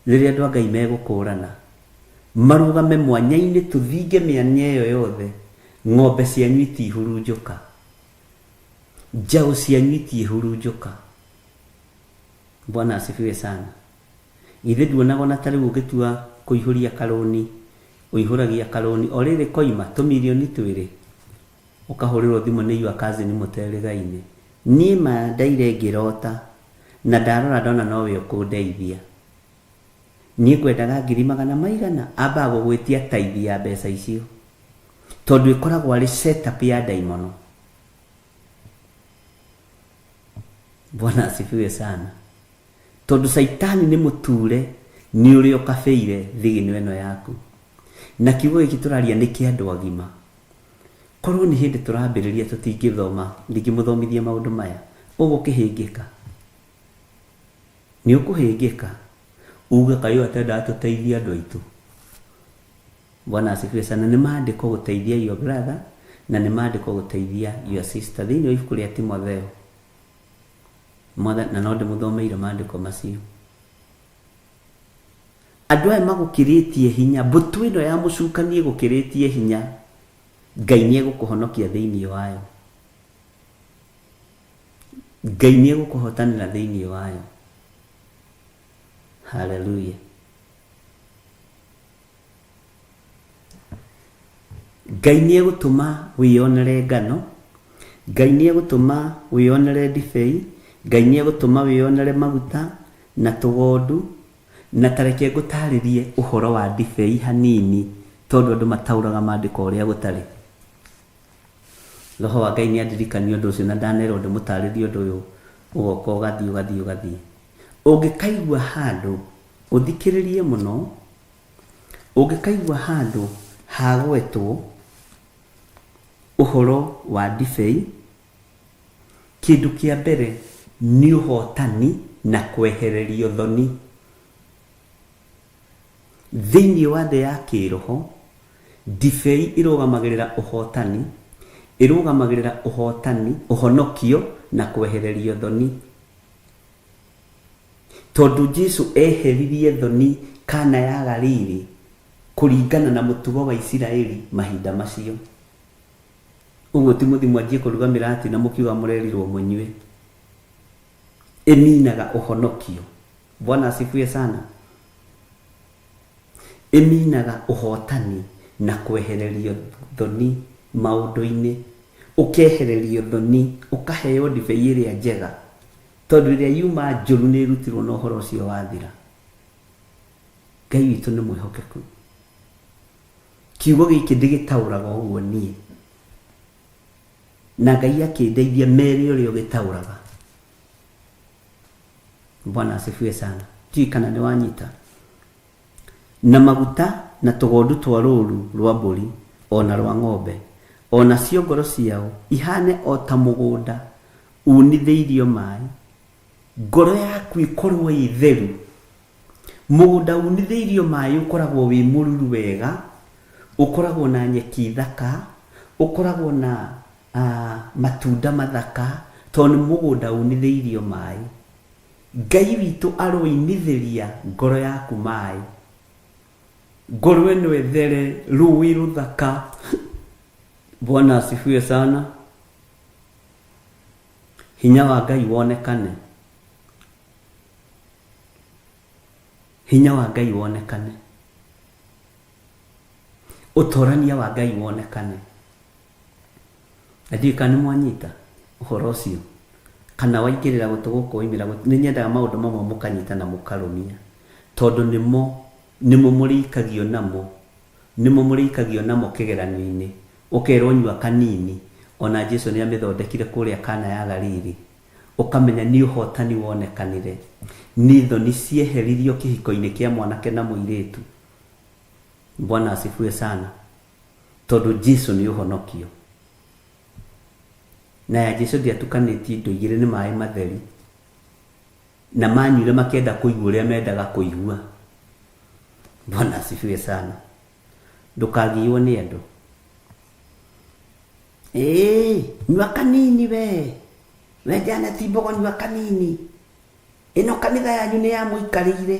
rĩrĩa andũ a Ngai megũkũrana, marũgame mwanya-inĩ tũthinge mĩanya ĩyo yothe, ng'ombe cianyu itihurunjũka, njaũ cianyu itiihurunjũka. Bwana asifiwe sana. Githĩ nduonaga ona ta rĩu ũngĩtua kũihũria karũni, ũihũragia karũni o rĩrĩ koima tũmirioni twĩrĩ. Ũkahũrĩrwo thimũ nĩ your cousin mũterĩgaine. Niĩ ma ndaire ngĩrota na ndarora ndona nowe ũkũndeithia. Niĩ ngwendaga ngiri magana maigana? Ambaga gũgwĩtia tithe ya mbeca icio. Tondũ ĩkoragwo arĩ set up ya ndaimono. Bwana asifiwe sana. Tondũ caitani nĩ mũture nĩ ũrĩa ũkabĩire thigino ĩno yaku. Na kiugo gĩkĩ tũraria nĩ kĩa andũ agima. Korwo nĩ hĩndĩ tũrambĩrĩria tũtingĩthoma, ndingĩmũthomithia maũndũ maya. Ũgũkĩhĩngĩka. Nĩ ũkũhĩngĩka. Uge kaĩ ũyũ atendaga tũteithie andũ aitũ. Bwana asifiwe sana. Nĩ maandĩko gũteithia your brother na nĩ maandĩko gũteithia your sister. Thĩinĩ wa ibuku rĩa Timotheo. Mwathani, na no ndĩmũthomeire maandĩko macio. Andũ aya magũkĩrĩtie hinya, mbũtũ ĩno ya mũcukani ĩgũkĩrĩtie hinya, Ngai nĩ egũkũhonokia thĩinĩ wayo. Ngai nĩ egũkũhotanĩra thĩinĩ wayo. Haleluya. Ngai nĩ egũtũma wĩyonere ngano, Ngai nĩ egũtũma wĩyonere ndibei, Ngai nĩ egũtũma wĩyonere maguta na tũgondu. Na ta reke ngũtaarĩrie ũhoro wa ndibei hanini, tondũ andũ mataũraga maandĩko ũrĩa gũtarĩ. Roho wa Ngai nĩ andirikania ũndũ ũcio na ndanerwo ndĩmũtaarĩrie ũndũ ũyũ ũgoka ũgathiĩ ũgathiĩ ũgathiĩ. Ũngĩkaigua handũ, ũthikĩrĩrie mũno, Ũngĩkaigua handũ hagwetwo ũhoro wa ndibei, kĩndũ kĩa mbere nĩ ũhotani na kwehererio thoni. Thĩinĩ wa thĩ ya kĩĩroho, ndibei ĩrũgamagĩrĩra ũhotani, ĩrũgamagĩrĩra ũhotani, ũhonokio na kwehererio thoni. Tondũ Jesu eheririe thoni Kana ya Galili kũringana na mũtugo wa Isiraeli mahinda macio. Ũguo ti mũthiĩ mwanjie kũruga mĩratina mũkiuga mũrerirwo mũnyue. Ĩminaga ũhonokio. Bwana asifiwe sana. Ĩminaga ũhotani na kwehererio thoni maũndũ-inĩ. Ũkehererio thoni, ũkaheo ndibei ĩrĩa njega. Tondũ ĩrĩa yuma njũru nĩ ĩrutirwo na ũhoro ũcio wathira. Ngai witũ nĩ mwĩhokeku. Kiugo gĩkĩ ndĩgĩtaũraga ũguo niĩ. Na Ngai akĩndeithia mere ũrĩa ũgĩtaũraga. Bwana asifiwe sana. Ndiũĩ kana nĩ wanyita. Na maguta na tũgondu twa rũũru rwa mbũri o na rwa ng'ombe, o nacio ngoro ciao ihaane o ta mũgũnda uunithĩirio maĩ, ngoro yaku ĩkorũo ĩ theru. Mũgũnda uunithĩirio maĩ ũkoragwo wĩ mũruru wega, ũkoragwo na nyeki thaka, ũkoragwo na matunda mathaka, tondũ nĩ mũgũnda uunithĩirio maĩ. Ngai witũ aroinithĩria ngoro yaku maĩ. Ngoro ĩno ĩthere rũĩ rũthaka. Bwana asifiwe sana. Hinya wa Ngai wonekane. Hinya wa Ngai wonekane. Ũtorania wa Ngai wonekane. Na ndiũĩ kana nĩ mwanyita ũhoro ũcio kana waingĩrĩra gũtũ gũkũ waimĩra gũtũ. Nĩ nyendaga maũndũ mamwe mũkanyita na mũkarũmia tondũ nĩmo nĩmo mũrĩikagio namo nĩmo mũrĩikagio namo kĩgeranio-inĩ ũkerwo nyua kanini ona Jesu nĩ amĩthondekire kũrĩa Kana ya Galili ũkamenya nĩ ũhotani wonekanire nĩ thoni cieheririo kĩhiko-inĩ kĩa mwanake na mũirĩtu. Bwana asifiwe sana. Tondũ Jesu nĩ ũhonokio. Na ya Jesu ndĩatukanĩtie indo igĩrĩ nĩ maĩ matheri. Na manyuire makĩenda kũigua ũrĩa mendaga kũigua. Bwana asifiwe sana. Ndũkagiywo nĩ andũ. Ĩĩ, nyua kanini we. We Janet Mbogo nyua kanini. Ĩno kanitha yanyu nĩ yamũikarĩire.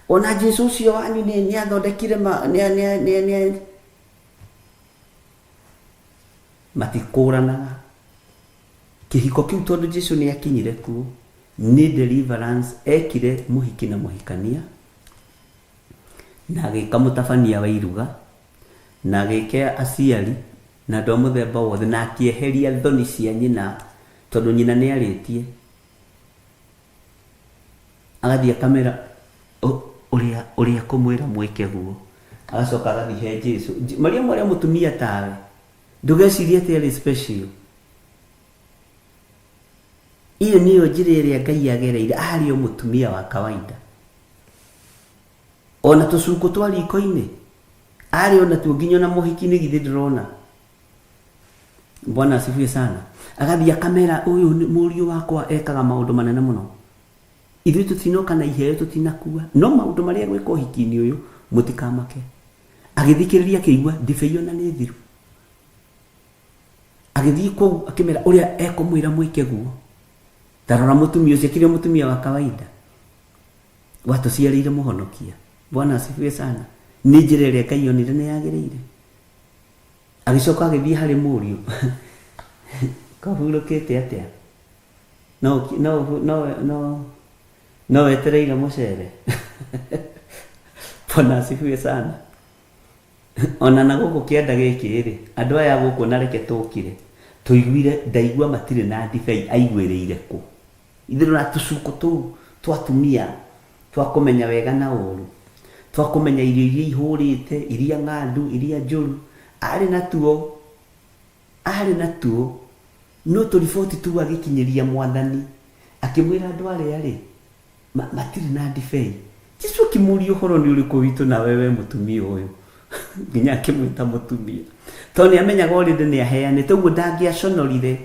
Ona Jesu ũcio wanyu nĩ nĩ athondekire ma nĩ nĩ nĩ nĩ matikũranaga. Kĩhiko kĩu tondũ Jesu nĩ akinyire kuo nĩ deliverance ekire mũhiki na mũhikania na agĩka mũtabania wa iruga na agĩka aciari. na andũ a mũthemba wothe na akĩeheria thoni cia nyina tondũ nyina nĩ arĩtie agathiĩ akamera ũrĩa ũrĩa kũmwĩra mwĩke guo agacoka agathiĩ he Jesu Mariamu arĩa mũtumia tawe ndũgecirie atĩ arĩ special iyo nĩyo njĩra ĩrĩa Ngai agereire arĩ o mũtumia wa kawaida ona tũcuko twa riko-inĩ arĩ ona tuo nginya ona mũhiki-inĩ githĩ ndũrona Bwana asifiwe sana agathiĩ akamera ũyũ nĩ mũriũ wakwa ekaga maũndũ manene mũno ithuĩ tũtinoka na iheo tũtinakua no maũndũ marĩa gwĩka ũhiki-inĩ ũyũ mũtikamake agĩthikĩrĩria akĩigua ndibei ona nĩ thiru agĩthiĩ kũu akĩmera ũrĩa ekũmwĩra mwĩke guo tarora mũtumia ũcio akĩrĩ mũtumia wa kawaida watũciarĩire mũhonokia Bwana asifiwe sana nĩ njĩra ĩrĩa Ngai onire nĩ yagĩrĩire agĩcoka agĩthiĩ harĩ mũriũ kahurũkĩte atĩa no no no no no wetereire mũcere Bwana asifiwe sana ona na gũkũ kĩanda gĩkĩ rĩ andũ aya gũkũ na reke tũkire tũiguire ndaigua matirĩ na ndibei aiguĩrĩire kũ ithuĩ na tũcuko tũu twa atumia twa kũmenya wega na ũru twa kũmenya irio iria ihũrĩte iria ng'andu iria njũru arĩ natuo no tũriboti tu agĩkinyĩria mwathani akĩmwĩra andũ arĩa rĩ matirĩ na ndibei Jesu akĩmũria ũhoro nĩ ũrĩkũ witũ nawe we mũtumia ũyũ nginya akĩmwĩta mũtumia tondũ nĩ amenyaga already nĩ aheanĩte ũguo ndangĩaconorire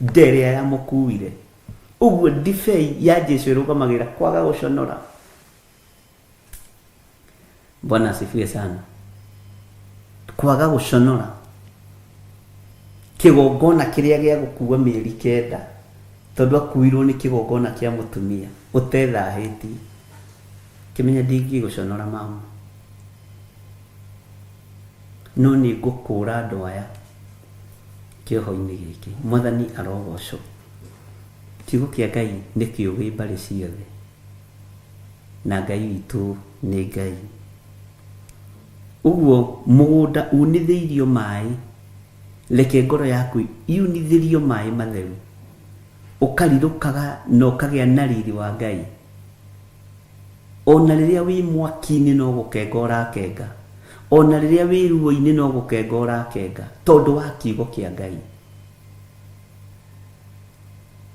nda ĩrĩa yamũkuire ũguo ndibei ya Jesu ĩrũgamagĩrĩra kwaga gũconora Bwana asifiwe sana kwaga gũconora kĩgongona kĩrĩa gĩa gũkua mĩeri 9 tondũ akuirwo nĩ kĩgongona kĩa mũtumia ũtethahĩtie kĩmenya ndingĩgũconora mama no nĩ ngũkũra andũ aya kĩoho-inĩ gĩkĩ mwathani arogocwo kiugo kĩa Ngai nĩ kĩũgĩ mbarĩ ciothe na Ngai witũ nĩ Ngai ũguo mũgũnda unithĩirio maĩ reke ngoro yaku yunithĩrio maĩ matheru ũkarirũkaga na ũkagĩa na riri wa Ngai ona rĩrĩa wĩ mwaki-inĩ no gũkenga ũrakenga ona rĩrĩa wĩ ruo-inĩ no gũkenga ũrakenga tondũ wa kiugo kĩa Ngai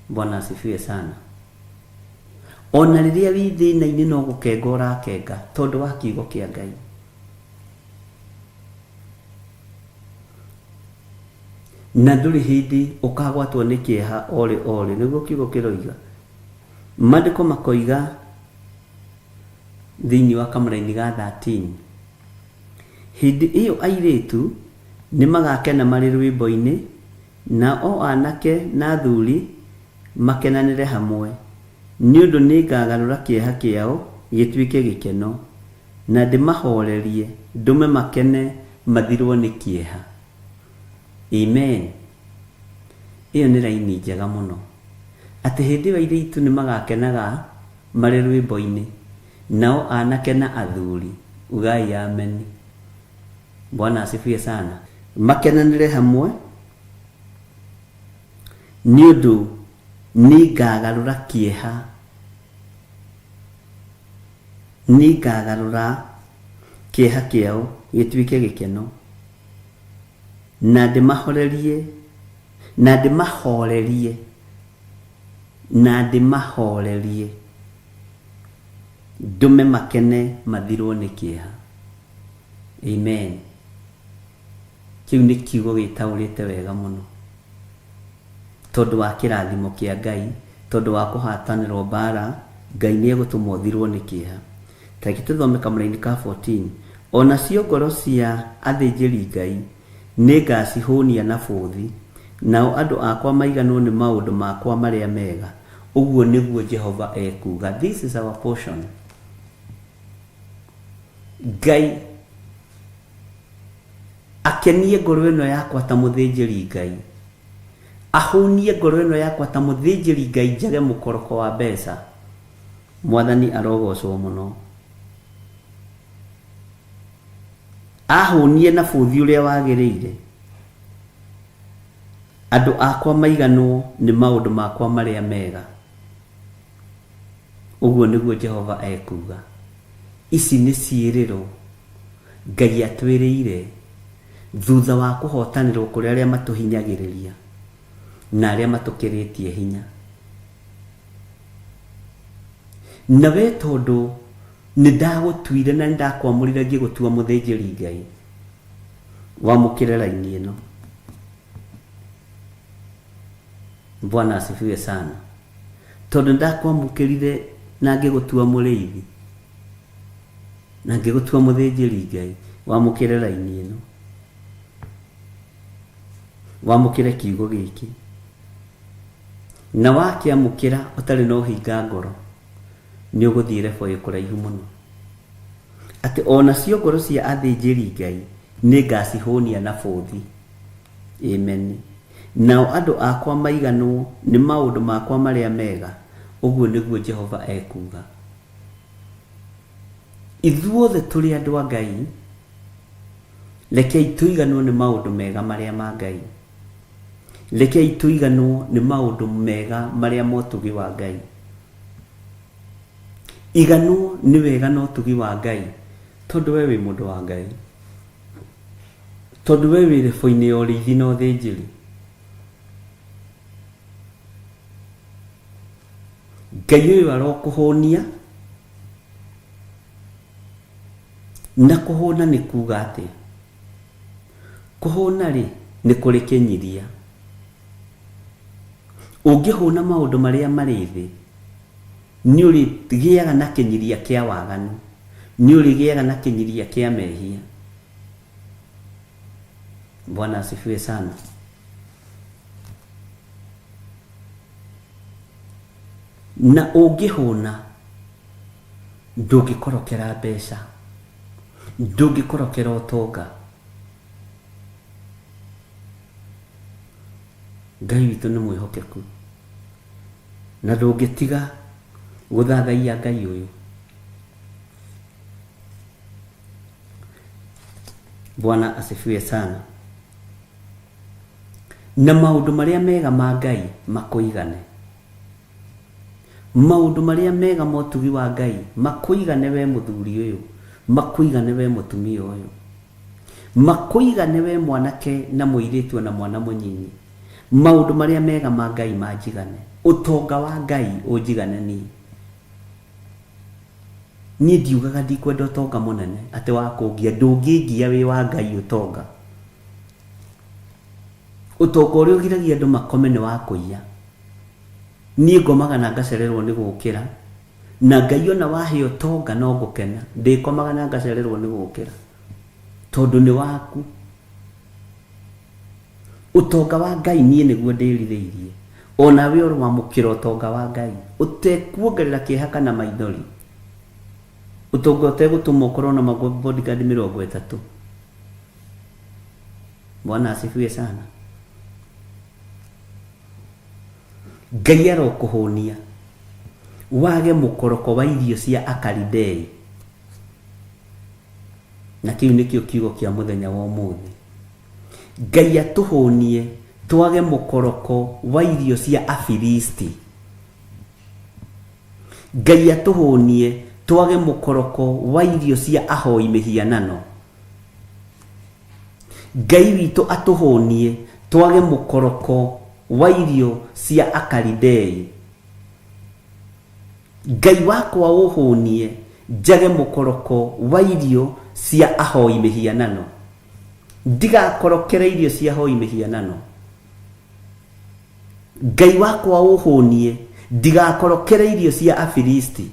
Bwana asifiwe sana ona rĩrĩa wĩ thĩna-inĩ no gũkenga ũrakenga tondũ wa kiugo kĩa Ngai na ndũrĩ hĩndĩ ũkagwatwo nĩ kĩeha orĩ orĩ nĩguo kiugo kĩroiga maandĩko makoiga thĩinĩ wa kamũraini ga 13 hĩndĩ ĩyo airĩtu nĩ magakena marĩ rwĩmbo-inĩ na o anake na athuri makenanĩre hamwe nĩ ũndũ nĩ ngagarũra kĩeha kĩao gĩtuĩke gĩkeno na ndĩmahorerie ndũme makene mathirwo nĩ kĩeha Amen ĩyo nĩ raini njega mũno atĩ hĩndĩ ĩyo airĩtu nĩ magakenaga marĩ rwĩmbo-inĩ nao anake na athuri ugai ameni Bwana asifiwe sana makenanĩre hamwe nĩ ũndũ nĩ ngagarũra kĩeha nĩ ngagarũra kĩeha kĩao gĩtuĩke gĩkeno na ndĩmahorerie na ndĩmahorerie na ndĩmahorerie ndũme makene mathirwo nĩ kĩeha Amen kĩu nĩ kiugo gĩtaũrĩte wega mũno tondũ wa kĩrathimo kĩa Ngai tondũ wa kũhatanĩrwo mbara Ngai nĩ egũtũma ũthirwo nĩ kĩeha ta reke tũthome kamũraini ka 14 onacio ngoro cia athĩnjĩri Ngai nĩ ngacihũnia na bũthi nao andũ akwa maiganwo nĩ maũndũ makwa marĩa mega ũguo nĩguo Jehova ekuuga this is our portion Ngai akenie ngoro ĩno yakwa ta mũthĩnjĩri Ngai ahũnie ngoro ĩno yakwa ta mũthĩnjĩri Ngai njage mũkoroko wa mbeca mwathani arogocwo mũno ahũnie na bũthi ũrĩa wagĩrĩire Andũ akwa maiganwo nĩ maũndũ makwa marĩa mega, ũguo nĩguo Jehova ekuuga. Ici nĩ ciĩrĩro Ngai atwĩrĩire thutha wa kũhotanĩrwo kũrĩ arĩa matũhinyagĩrĩria na arĩa matũkĩrĩtie hinya. Na we tondũ nĩ ndagũtuire na nĩ ndakwamũrire ngĩgũtua mũthĩnjĩri Ngai, wamũkĩre raini ĩno. Bwana asifiwe sana. Tondũ nĩndakwamũkĩrire na ngĩgũtua mũrĩithi na ngĩgũtua mũthĩnjĩri Ngai, wamũkĩre raini ĩno, wamũkĩre kiugo gĩkĩ, na wakĩamũkĩra ũtarĩ na ũhinga ngoro, nĩ ũgũthiĩ level ĩ kũraihu mũno, atĩ onacio ngoro cia athĩnjĩri Ngai nĩngacihũnia na bũthi. Amen. Nao andũ akwa maiganwo nĩ maũndũ makwa marĩa mega, ũguo nĩguo Jehova ekuuga. Ithuothe tũrĩ andũ a Ngai, rekei tũiganwo nĩ maũndũ mega marĩa ma Ngai. Rekei tũiganwo nĩ maũndũ mega marĩa ma ũtugi wa Ngai. Iganwo nĩ wega na ũtugi wa Ngai tondũ we wĩ mũndũ wa Ngai. Tondũ we wĩ rebo-inĩ ya ũrĩithi na ũthĩnjĩri. Ngai ũyũ arokũhũnia, na kũhũna nĩ kuga atĩa? Kũhũna rĩ, nĩ kũrĩ kĩnyiria. Ũngĩhũna maũndũ marĩa marĩ thĩ, nĩ ũrĩgĩaga na kĩnyiria kĩa waganu, nĩ ũrĩgĩaga na kĩnyiria kĩa mehia. Bwana asifiwe sana. Na ũngĩhũna ndũngĩkorokera mbeca, ndũngĩkorokera ũtonga. Ngai witũ nĩ mwĩhokeku na ndũngĩtiga gũthathaiya Ngai ũyũ. Bwana asifiwe sana. Na maũndũ marĩa mega ma Ngai makũigane. Maũndũ marĩa mega ma ũtugi wa Ngai makũigane we mũthuri ũyũ, makũigane we mũtumia ũyũ, makũigane we mwanake na mũirĩtu ona mwana mũnyinyi. Maũndũ marĩa mega ma Ngai manjigane, ũtonga wa Ngai ũnjigane niĩ. Niĩ ndiugaga ndikwenda ũtonga mũnene atĩ wa kũngia, ndũngĩngia wĩ wa Ngai ũtonga. Ũtonga ũrĩa ũgiragia andũ makome nĩ wa kũiya. Niĩ ngomaga na ngacererwo nĩ gũkĩra, na Ngai ona wahe ũtonga no ngũkena, ndĩkomaga na ngacererwo nĩ gũkĩra, tondũ nĩ waku. Ũtonga wa Ngai niĩ nĩguo ndĩrirĩirie, o nawe ũroamũkĩra ũtonga wa Ngai, ũtekuongerera kĩeha kana maithori, ũtonga ũtegũtũma ũkorwo na ma bodyguard 30. Bwana asifiwe sana. Ngai arokũhũnia wage mũkoroko wa irio cia Akalidei. Na kĩu nĩkĩo kiugo kĩa mũthenya wa ũmũthĩ. Ngai atũhũnie twage mũkoroko wa irio cia Afilisti. Ngai atũhũnie twage mũkoroko wa irio cia ahoi mĩhianano. Ngai witũ atũhũnie twage mũkoroko wa irio cia Akalidei. Ngai wakwa ũhũnie njage mũkoroko wa irio cia ahoi mĩhianano. Ndigakorokere irio cia ahoi mĩhianano. Ngai wakwa ũhũnie ndigakorokere irio cia Afilisti.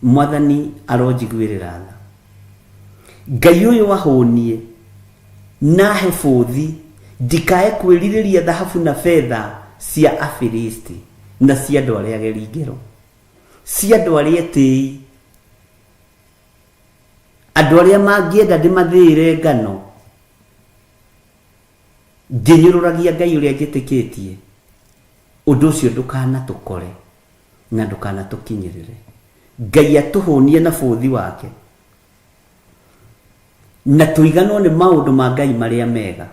Mwathani aronjiguĩrĩra tha. Ngai ũyũ ahũnie na ahe bũthi ndikae kwĩrirĩria thahabu na betha cia Afilisti na cia andũ arĩa ageri ngero, cia andũ arĩa etĩi, andũ arĩa mangĩenda ndĩmathĩĩre ngano ngĩnyũrũragia Ngai ũrĩa njĩtĩkĩtie. Ũndũ ũcio ndũkanatũkore na ndũkanatũkinyĩrĩre. Ngai atũhũnie na bũthi wake na tũiganwo nĩ maũndũ ma Ngai marĩa mega.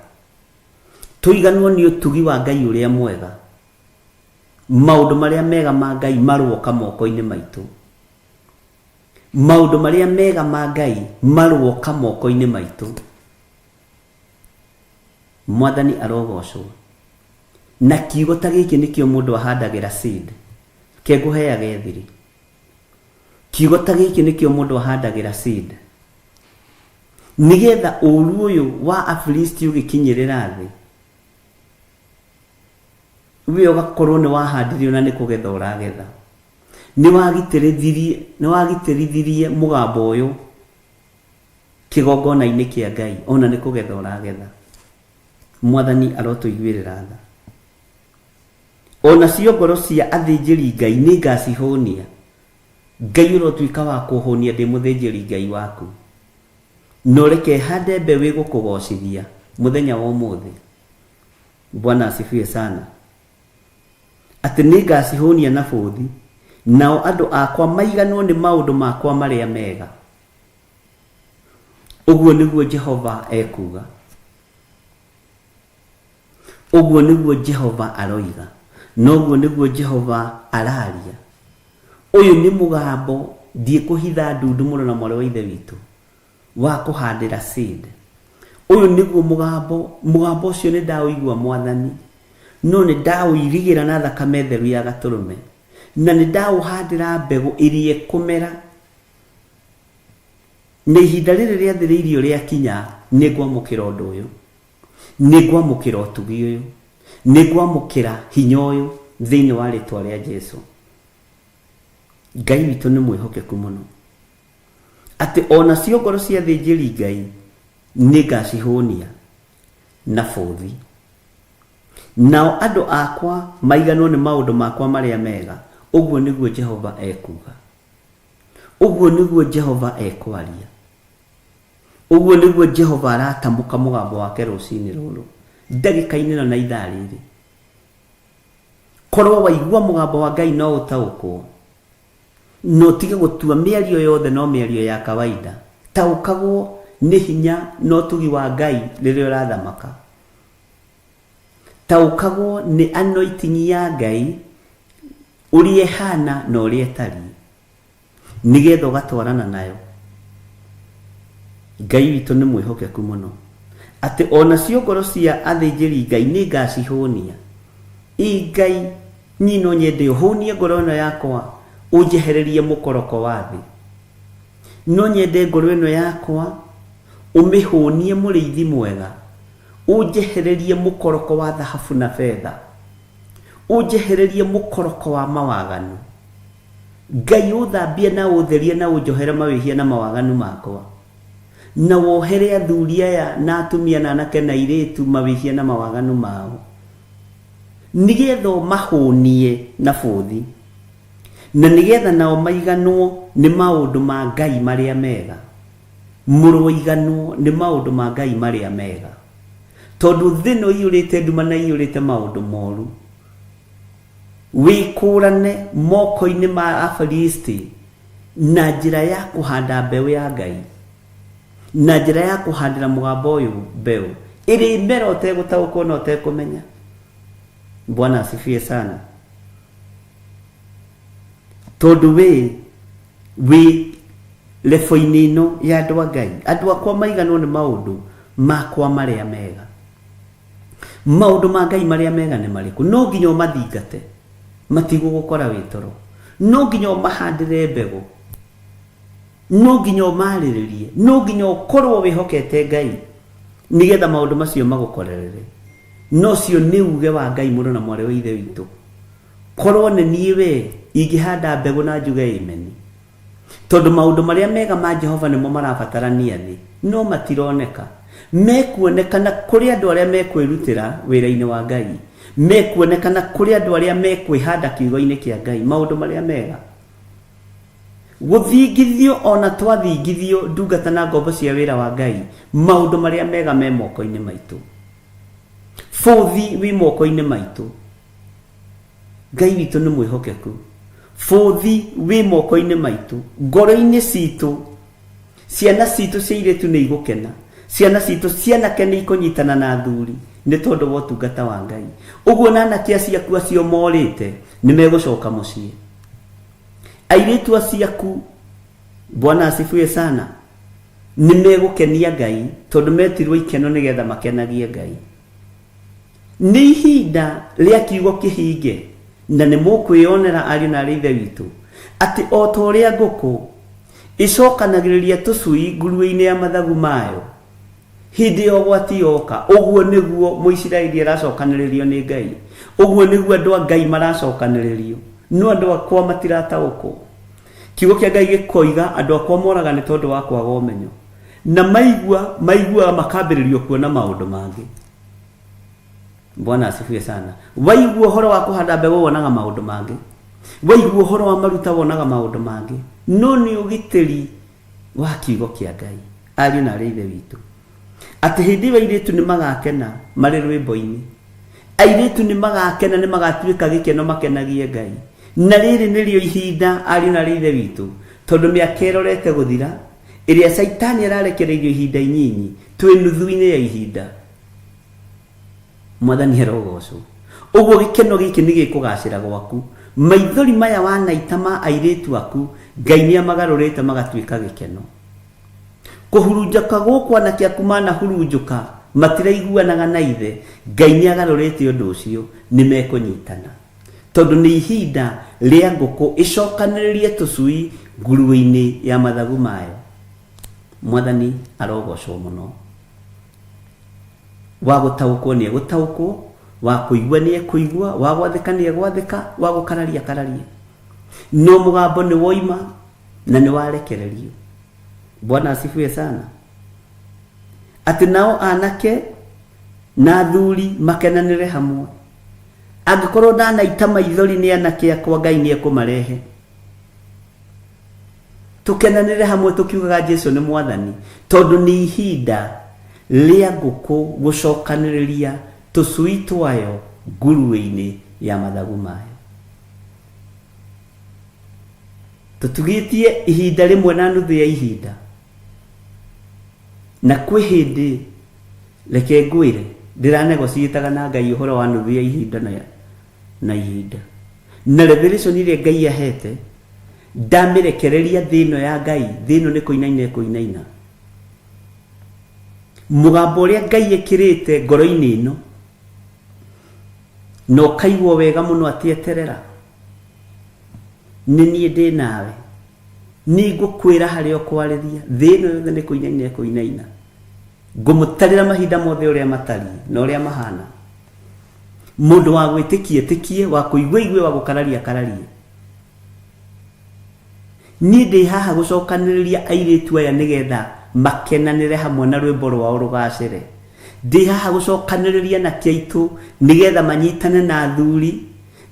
Tũiganwo nĩ ũtugi wa Ngai ũrĩa mwega. Maũndũ marĩa mega ma Ngai maroka moko-inĩ maitũ. Maũndũ marĩa mega ma Ngai maroka moko-inĩ maitũ. Mwathani arogocwo. Na kiugo ta gĩkĩ nĩkĩo mũndũ ahandagĩra seed. Ke ngũheage thiri. Kiugo ta gĩkĩ nĩkĩo mũndũ ahandagĩra seed. Nĩgetha ũru ũyũ wa Afilisti ũgĩkinyĩrĩra thĩ, we ũgakorwo nĩ wahandire ona nĩ kũgetha ũragetha. Nĩ wagitĩrithirie, nĩ wagitĩrithirie mũgambo ũyũ kĩgongona-inĩ kĩa Ngai, ona nĩ kũgetha ũragetha. Mwathani arotũiguĩrĩra tha. O nacio ngoro cia athĩnjĩri Ngai nĩngacihũnia. Ngai ũrotuĩka wa kũhũnia ndĩ mũthĩnjĩri Ngai waku. Na ũreke hande mbeũ ĩgũkũgocithia mũthenya wa ũmũthĩ. Bwana asifiwe sana. Atĩ nĩngacihũnia na bũthi, nao andũ akwa maiganwo nĩ maũndũ makwa marĩa mega. Ũguo nĩguo Jehova ekuuga. Ũguo nĩguo Jehova aroiga, na ũguo nĩguo Jehova araria. Ũyũ nĩ mũgambo, ndiĩkũhitha ndundu mũrũ na mwarĩ wa Ithe witũ, wa kũhandĩra seed. Ũyũ nĩguo mũgambo, mũgambo ũcio nĩ ndaũigua Mwathani, no nĩ ndaũirigĩra na thakame theru ya gatũrũme, na nĩ ndaũhandĩra mbegũ ĩrĩa ĩkũmera. Na ihinda rĩrĩ rĩathĩrĩirio rĩakinya, nĩ ngwamũkĩra ũndũ ũyũ. Nĩ ngwamũkĩra ũtugi ũyũ. Nĩ ngwamũkĩra hinya ũyũ thĩinĩ wa rĩtwa rĩa Jesu. Ngai witũ nĩ mwĩhokeku mũno. Atĩ o nacio ngoro cia athĩnjĩri Ngai nĩ ngacihũnia na bũthi. Nao andũ akwa maiganwo nĩ maũndũ makwa marĩa mega, ũguo nĩguo Jehova ekuuga. Ũguo nĩguo Jehova ekwaria. Ũguo nĩguo Jehova aratamũka mũgambo wake rũcinĩ rũrũ, ndagĩka-inĩ ĩno na ithaa rĩrĩ. Korwo waigua mũgambo wa Ngai no ũtaũkwo, na ũtige gũtua mĩario yothe no mĩario ya kawaida. Taũkagwo nĩ hinya na ũtugi wa Ngai rĩrĩa ũrathamaka. Taũkagwo nĩ anointing ya Ngai ũrĩa ĩhana na ũrĩa ĩtariĩ. Nĩgetha ũgatwarana nayo. Ngai witũ nĩ mwĩhokeku mũno. Atĩ o nacio ngoro cia athĩnjĩri Ngai nĩ ngacihũnia. Ĩ Ngai, niĩ no nyende ũhũnie ngoro ĩno yakwa, ũnjehererie mũkoroko wa thĩ. No nyende ngoro ĩno yakwa ũmĩhũnie mũrĩithi mwega, ũnjehererie mũkoroko wa thahabu na betha, ũnjehererie mũkoroko wa mawaganu. Ngai ũthambie na ũtherie na ũnjohere mawĩhia na mawaganu makwa. Na wohere athuri aya na atumia na anake na airĩtu mawĩhia na mawaganu mao. Nĩgetha ũmahũnie na bũthi. Na nĩgetha nao maiganwo nĩ maũndũ ma Ngai marĩa mega. Mũroiganwo nĩ maũndũ ma Ngai marĩa mega. Tondũ thĩ ĩno ĩiyũrĩte nduma na ĩiyũrĩte maũndũ moru. Wĩkũũrane moko-inĩ ma Afilisti na njĩra ya kũhanda mbeũ ya Ngai, na njĩra ya kũhandĩra mũgambo ũyũ mbeũ ĩrĩmera ũtegũtaũkwo na ũtekũmenya. Bwana asifiwe sana. Tondũ we wĩ lebo-inĩ ĩno ya andũ a Ngai, andũ akwa maiganwo nĩ maũndũ makwa marĩa mega. Maũndũ ma Ngai marĩa mega nĩ marĩkũ? No nginya ũmathingate, matigũgũkora wĩ toro. No nginya ũmahandĩre mbegũ, no nginya ũmarĩrĩrie, no nginya ũkorwo wĩhokete Ngai nĩgetha maũndũ macio magũkorerere. Na ũcio nĩ uge wa Ngai mũrũ na mwarĩ wa Ithe witũ. Korwo nĩ niĩ we, ingĩhanda mbegũ na njuge ĩmeni. Tondũ maũndũ marĩa mega ma Jehova nĩmo marabatarania thĩ, no matironeka. Mekuonekana kũrĩ andũ arĩa mekwĩrutĩra wĩra-inĩ wa Ngai. Mekuonekana kũrĩ andũ arĩa mekwĩhanda kiugo-inĩ kĩa Ngai, maũndũ marĩa mega. Gũthingithio o na twathingithio ndungata na ngombo cia wĩra wa Ngai, maũndũ marĩa mega me moko-inĩ maitũ. Bũthi wĩ moko-inĩ maitũ. Ngai witũ nĩ mwĩhokeku. Bũthi wĩ moko-inĩ maitũ, ngoro-inĩ citũ. Ciana citũ cia airĩtu nĩ igũkena. Ciana citũ cia anake nĩ ikũnyitana na athuri. Nĩ tondũ wa ũtungata wa Ngai. Ũguo na anake acio aku acio morĩte nĩ megũcoka mũciĩ. Airĩtu acio aku, Bwana asifiwe sana, nĩ megũkenia Ngai tondũ metirwo ikeno nĩgetha makenagie Ngai. Nĩ ihinda rĩa kiugo kĩhinge na nĩ mũkwĩyonera ariũ na aarĩ a Ithe witũ atĩ o ta ũrĩa ngũkũ ĩcokanagĩrĩria tũcui nguruĩ-inĩ ya mathagu mayo hĩndĩ ya ũgwati yoka, ũguo nĩguo Mũisiraeli aracokanĩrĩrio nĩ Ngai. Ũguo nĩguo andũ a Ngai maracokanĩrĩrio. No andũ akwa matirataũkwo. Kiugo kĩa Ngai gĩkoiga andũ akwa moraga nĩ tondũ wa kwaga ũmenyo. Na maigua, maiguaga makambĩrĩrio kuona maũndũ mangĩ. Bwana asifiwe sana. Waigua ũhoro wa kũhanda mbegũ wonaga maũndũ mangĩ. Waigua ũhoro wa maruta wonaga maũndũ mangĩ. No nĩ ũgitĩri wa kiugo kĩa Ngai. Ariũ na aarĩ a Ithe witũ. Atĩ hĩndĩ ĩyo airĩtu nĩ magakena marĩ rwĩmbo-inĩ. Airĩtu nĩ magakena, nĩ magatuĩka gĩkeno makenagie Ngai. Na rĩrĩ nĩrĩo ihinda, ariũ na aarĩ a Ithe witũ, tondũ mĩaka ĩrorete gũthira, ĩrĩa Caitani ararekereirio ihinda inyinyi, twĩ nuthu-inĩ ya ihinda. Mwathani arogocwo. Ũguo gĩkeno gĩkĩ nĩ gĩkũgacĩra gwaku. Maithori maya wanaita ma airĩtu aku, Ngai nĩ amagarũrĩte magatuĩka gĩkeno. Kũhurunjũka gũkũ anake aku manahurunjũka, matiraiguanaga na ithe, Ngai nĩ agarũrĩte ũndũ ũcio, nĩ mekũnyitana. Tondũ nĩ ihinda rĩa ngũkũ ĩcokanĩrĩrie tũcui nguruĩ-inĩ ya mathagu mayo. Mwathani arogocwo mũno. Wa gũtaũkwo nĩ egũtaũkwo, wa kũigua nĩ ekũigua, wa gwathĩka nĩ egwathĩka, wa gũkararia akararie. No mũgambo nĩ woima na nĩ warekererio. Bwana asifiwe sana. Atĩ nao anake na athuri makenanĩre hamwe. Angĩkorwo ndanaita maithori nĩ anake akwa Ngai nĩ ekũmarehe. Tũkenanĩre hamwe tũkiugaga Jesu nĩ Mwathani, tondũ nĩ ihinda rĩa ngũkũ gũcokanĩrĩria tũcui twayo nguruĩ-inĩ ya mathagu mayo. Tũtigĩtie ihinda rĩmwe na nuthu ya ihinda, na kwĩ hĩndĩ, reke ngwĩre, ndĩranegociĩtaga na Ngai ũhoro wa nuthu ya ihinda na na ihinda. Na revelation ĩrĩa Ngai ahete, ndamĩrekereria thĩ ĩno ya Ngai, thĩ ĩno nĩ kũinaina ĩkũinaina. Mũgambo ũrĩa Ngai ĩkĩrĩte ngoro-inĩ ĩno, na ũkaigua wega mũno atĩ eterera, nĩ niĩ ndĩ nawe, nĩ ngũkwĩra harĩa ũkwarĩria, thĩ ĩno yothe nĩ kũinaina ĩkũinaina. Ngũmũtarĩra mahinda mothe ũrĩa matariĩ na ũrĩa mahana. Mũndũ wa gwĩtĩkia etĩkie, wa kũigua aigue, wa gũkararia akararie. Niĩ ndĩ haha gũcokanĩrĩria airĩtu aya nĩgetha makenanĩre hamwe na rwĩmbo rwao rũgacĩre. Ndĩ haha gũcokanĩrĩria anake aitũ nĩgetha manyitane na athuri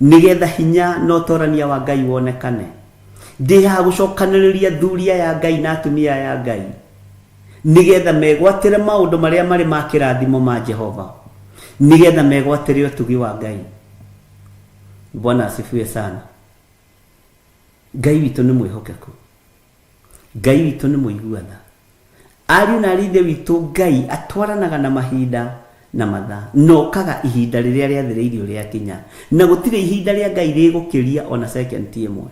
nĩgetha hinya na ũtorania wa Ngai wonekane. Ndĩ haha gũcokanĩrĩria athuri aya a Ngai na atumia aya a Ngai nĩgetha megwatĩre maũndũ marĩa marĩ ma kĩrathimo ma Jehova, nĩgetha megwatĩre ũtugi wa Ngai. Bwana asifiwe sana. Ngai witũ nĩ mwĩhokeku. Ngai witũ nĩ mũigua tha. Ariũ na aarĩ a Ithe witũ Ngai atwaranaga na mahinda na mathaa na okaga ihinda rĩrĩa rĩathĩrĩirio rĩakinya. Na gũtirĩ ihinda rĩa Ngai rĩgũkĩria ona second ĩmwe.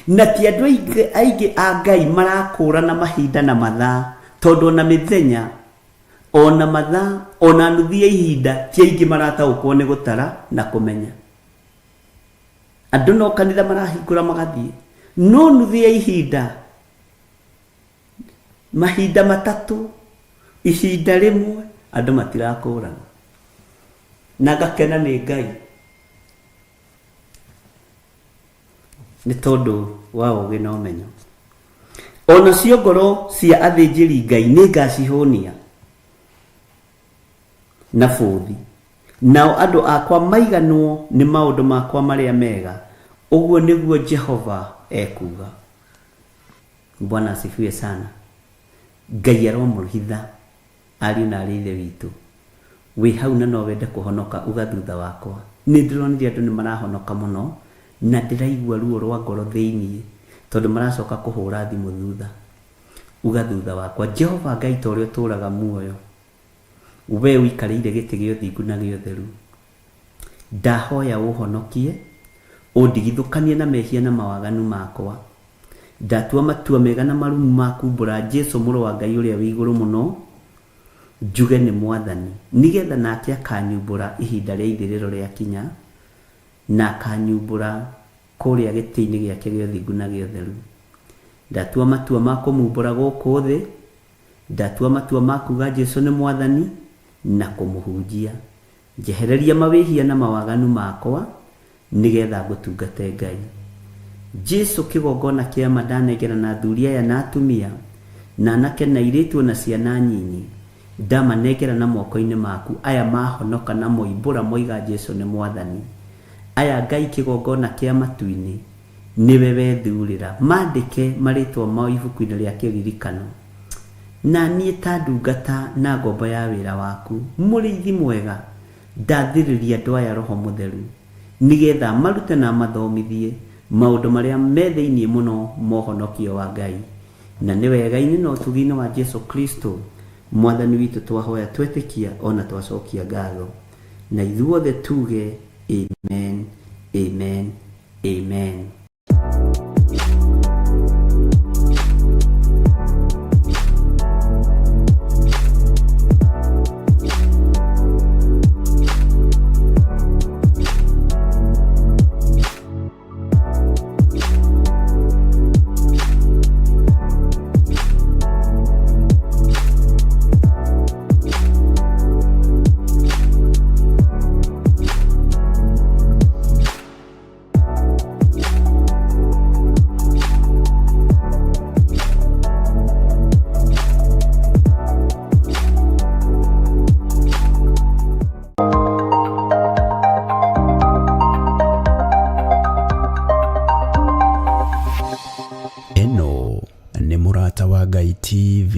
Na ti andũ aingĩ, aingĩ a Ngai marakũrana mahinda na mathaa tondũ ona mĩthenya, ona mathaa, ona nuthu ya ihinda ti aingĩ marataũkwo nĩ gũtara na kũmenya. Andũ no kanitha marahingũra magathiĩ, no nuthu ya ihinda, mahinda matatũ, ihinda rĩmwe, andũ matirakũrana. Na ngakena nĩ Ngai nĩ tondũ wa ũũgĩ na ũmenyo. O nacio ngoro cia athĩnjĩri Ngai nĩngacihũnia na bũthi. Nao andũ akwa maiganwo nĩ maũndũ makwa marĩa mega, ũguo nĩguo Jehova ekuuga. Bwana asifiwe sana. Ngai aromũhitha ariũ na aarĩ a Ithe witũ. Wĩ hau na no wende kũhonoka, uga thutha wakwa. Nĩ ndĩronire andũ nĩ marahonoka mũno, na ndĩraigua ruo rwa ngoro thĩinĩ, tondũ maracoka kũhũra thimũ thutha. Uga thutha wakwa, Jehova Ngai ta ũrĩa ũtũũraga muoyo. We ũikarĩire gĩtĩ gĩa ũthingu na gĩa ũtheru, ndahoya ũhonokie, ũndigithũkanie na mehia na mawaganu makwa. Ndatua matua mega na marumu ma kumbũra Jesu mũrũ wa Ngai ũrĩa wĩ igũrũ mũno, njuge nĩ Mwathani, nĩgetha nake akanyumbũra ihinda rĩa ithirĩro rĩakinya, na akanyumbũra kũrĩa gĩtĩ-inĩ gĩake gĩa ũthingu na gĩa ũtheru. Ndatua matua ma kũmumbũra gũkũ thĩ, ndatua matua ma kuga Jesu nĩ Mwathani na kũmũhunjia. Njehereria mawĩhia na mawaganu makwa, nĩgetha ngũtungate Ngai. Jesu kĩgongona kĩa ma ndanengerana athuri aya na atumia, na anake na airĩtu ona ciana nyinyi, ndamanengerana moko-inĩ maku, aya mahonoka na moimbũra moiga Jesu nĩ Mwathani. Aya Ngai kĩgongona kĩa matu-inĩ, nĩwe wethurĩra, mandĩke marĩtwa mao ibuku-inĩ rĩa kĩririkano. Na niĩ ta ndungata na ngombo ya wĩra waku, mũrĩithi mwega, ndathĩrĩria andũ aya Roho Mũtheru, nĩgetha marute na mathomithie maũndũ marĩa me thĩinĩ mũno ma ũhonokio wa Ngai. Na nĩ wega-inĩ na ũtugi-inĩ wa Jesu Kristo Mwathani witũ twahoya twetĩkia ona twacokia ngatho. Na ithuothe tuge amen, amen, amen. Ĩno nĩ Mũrata wa Ngai TV.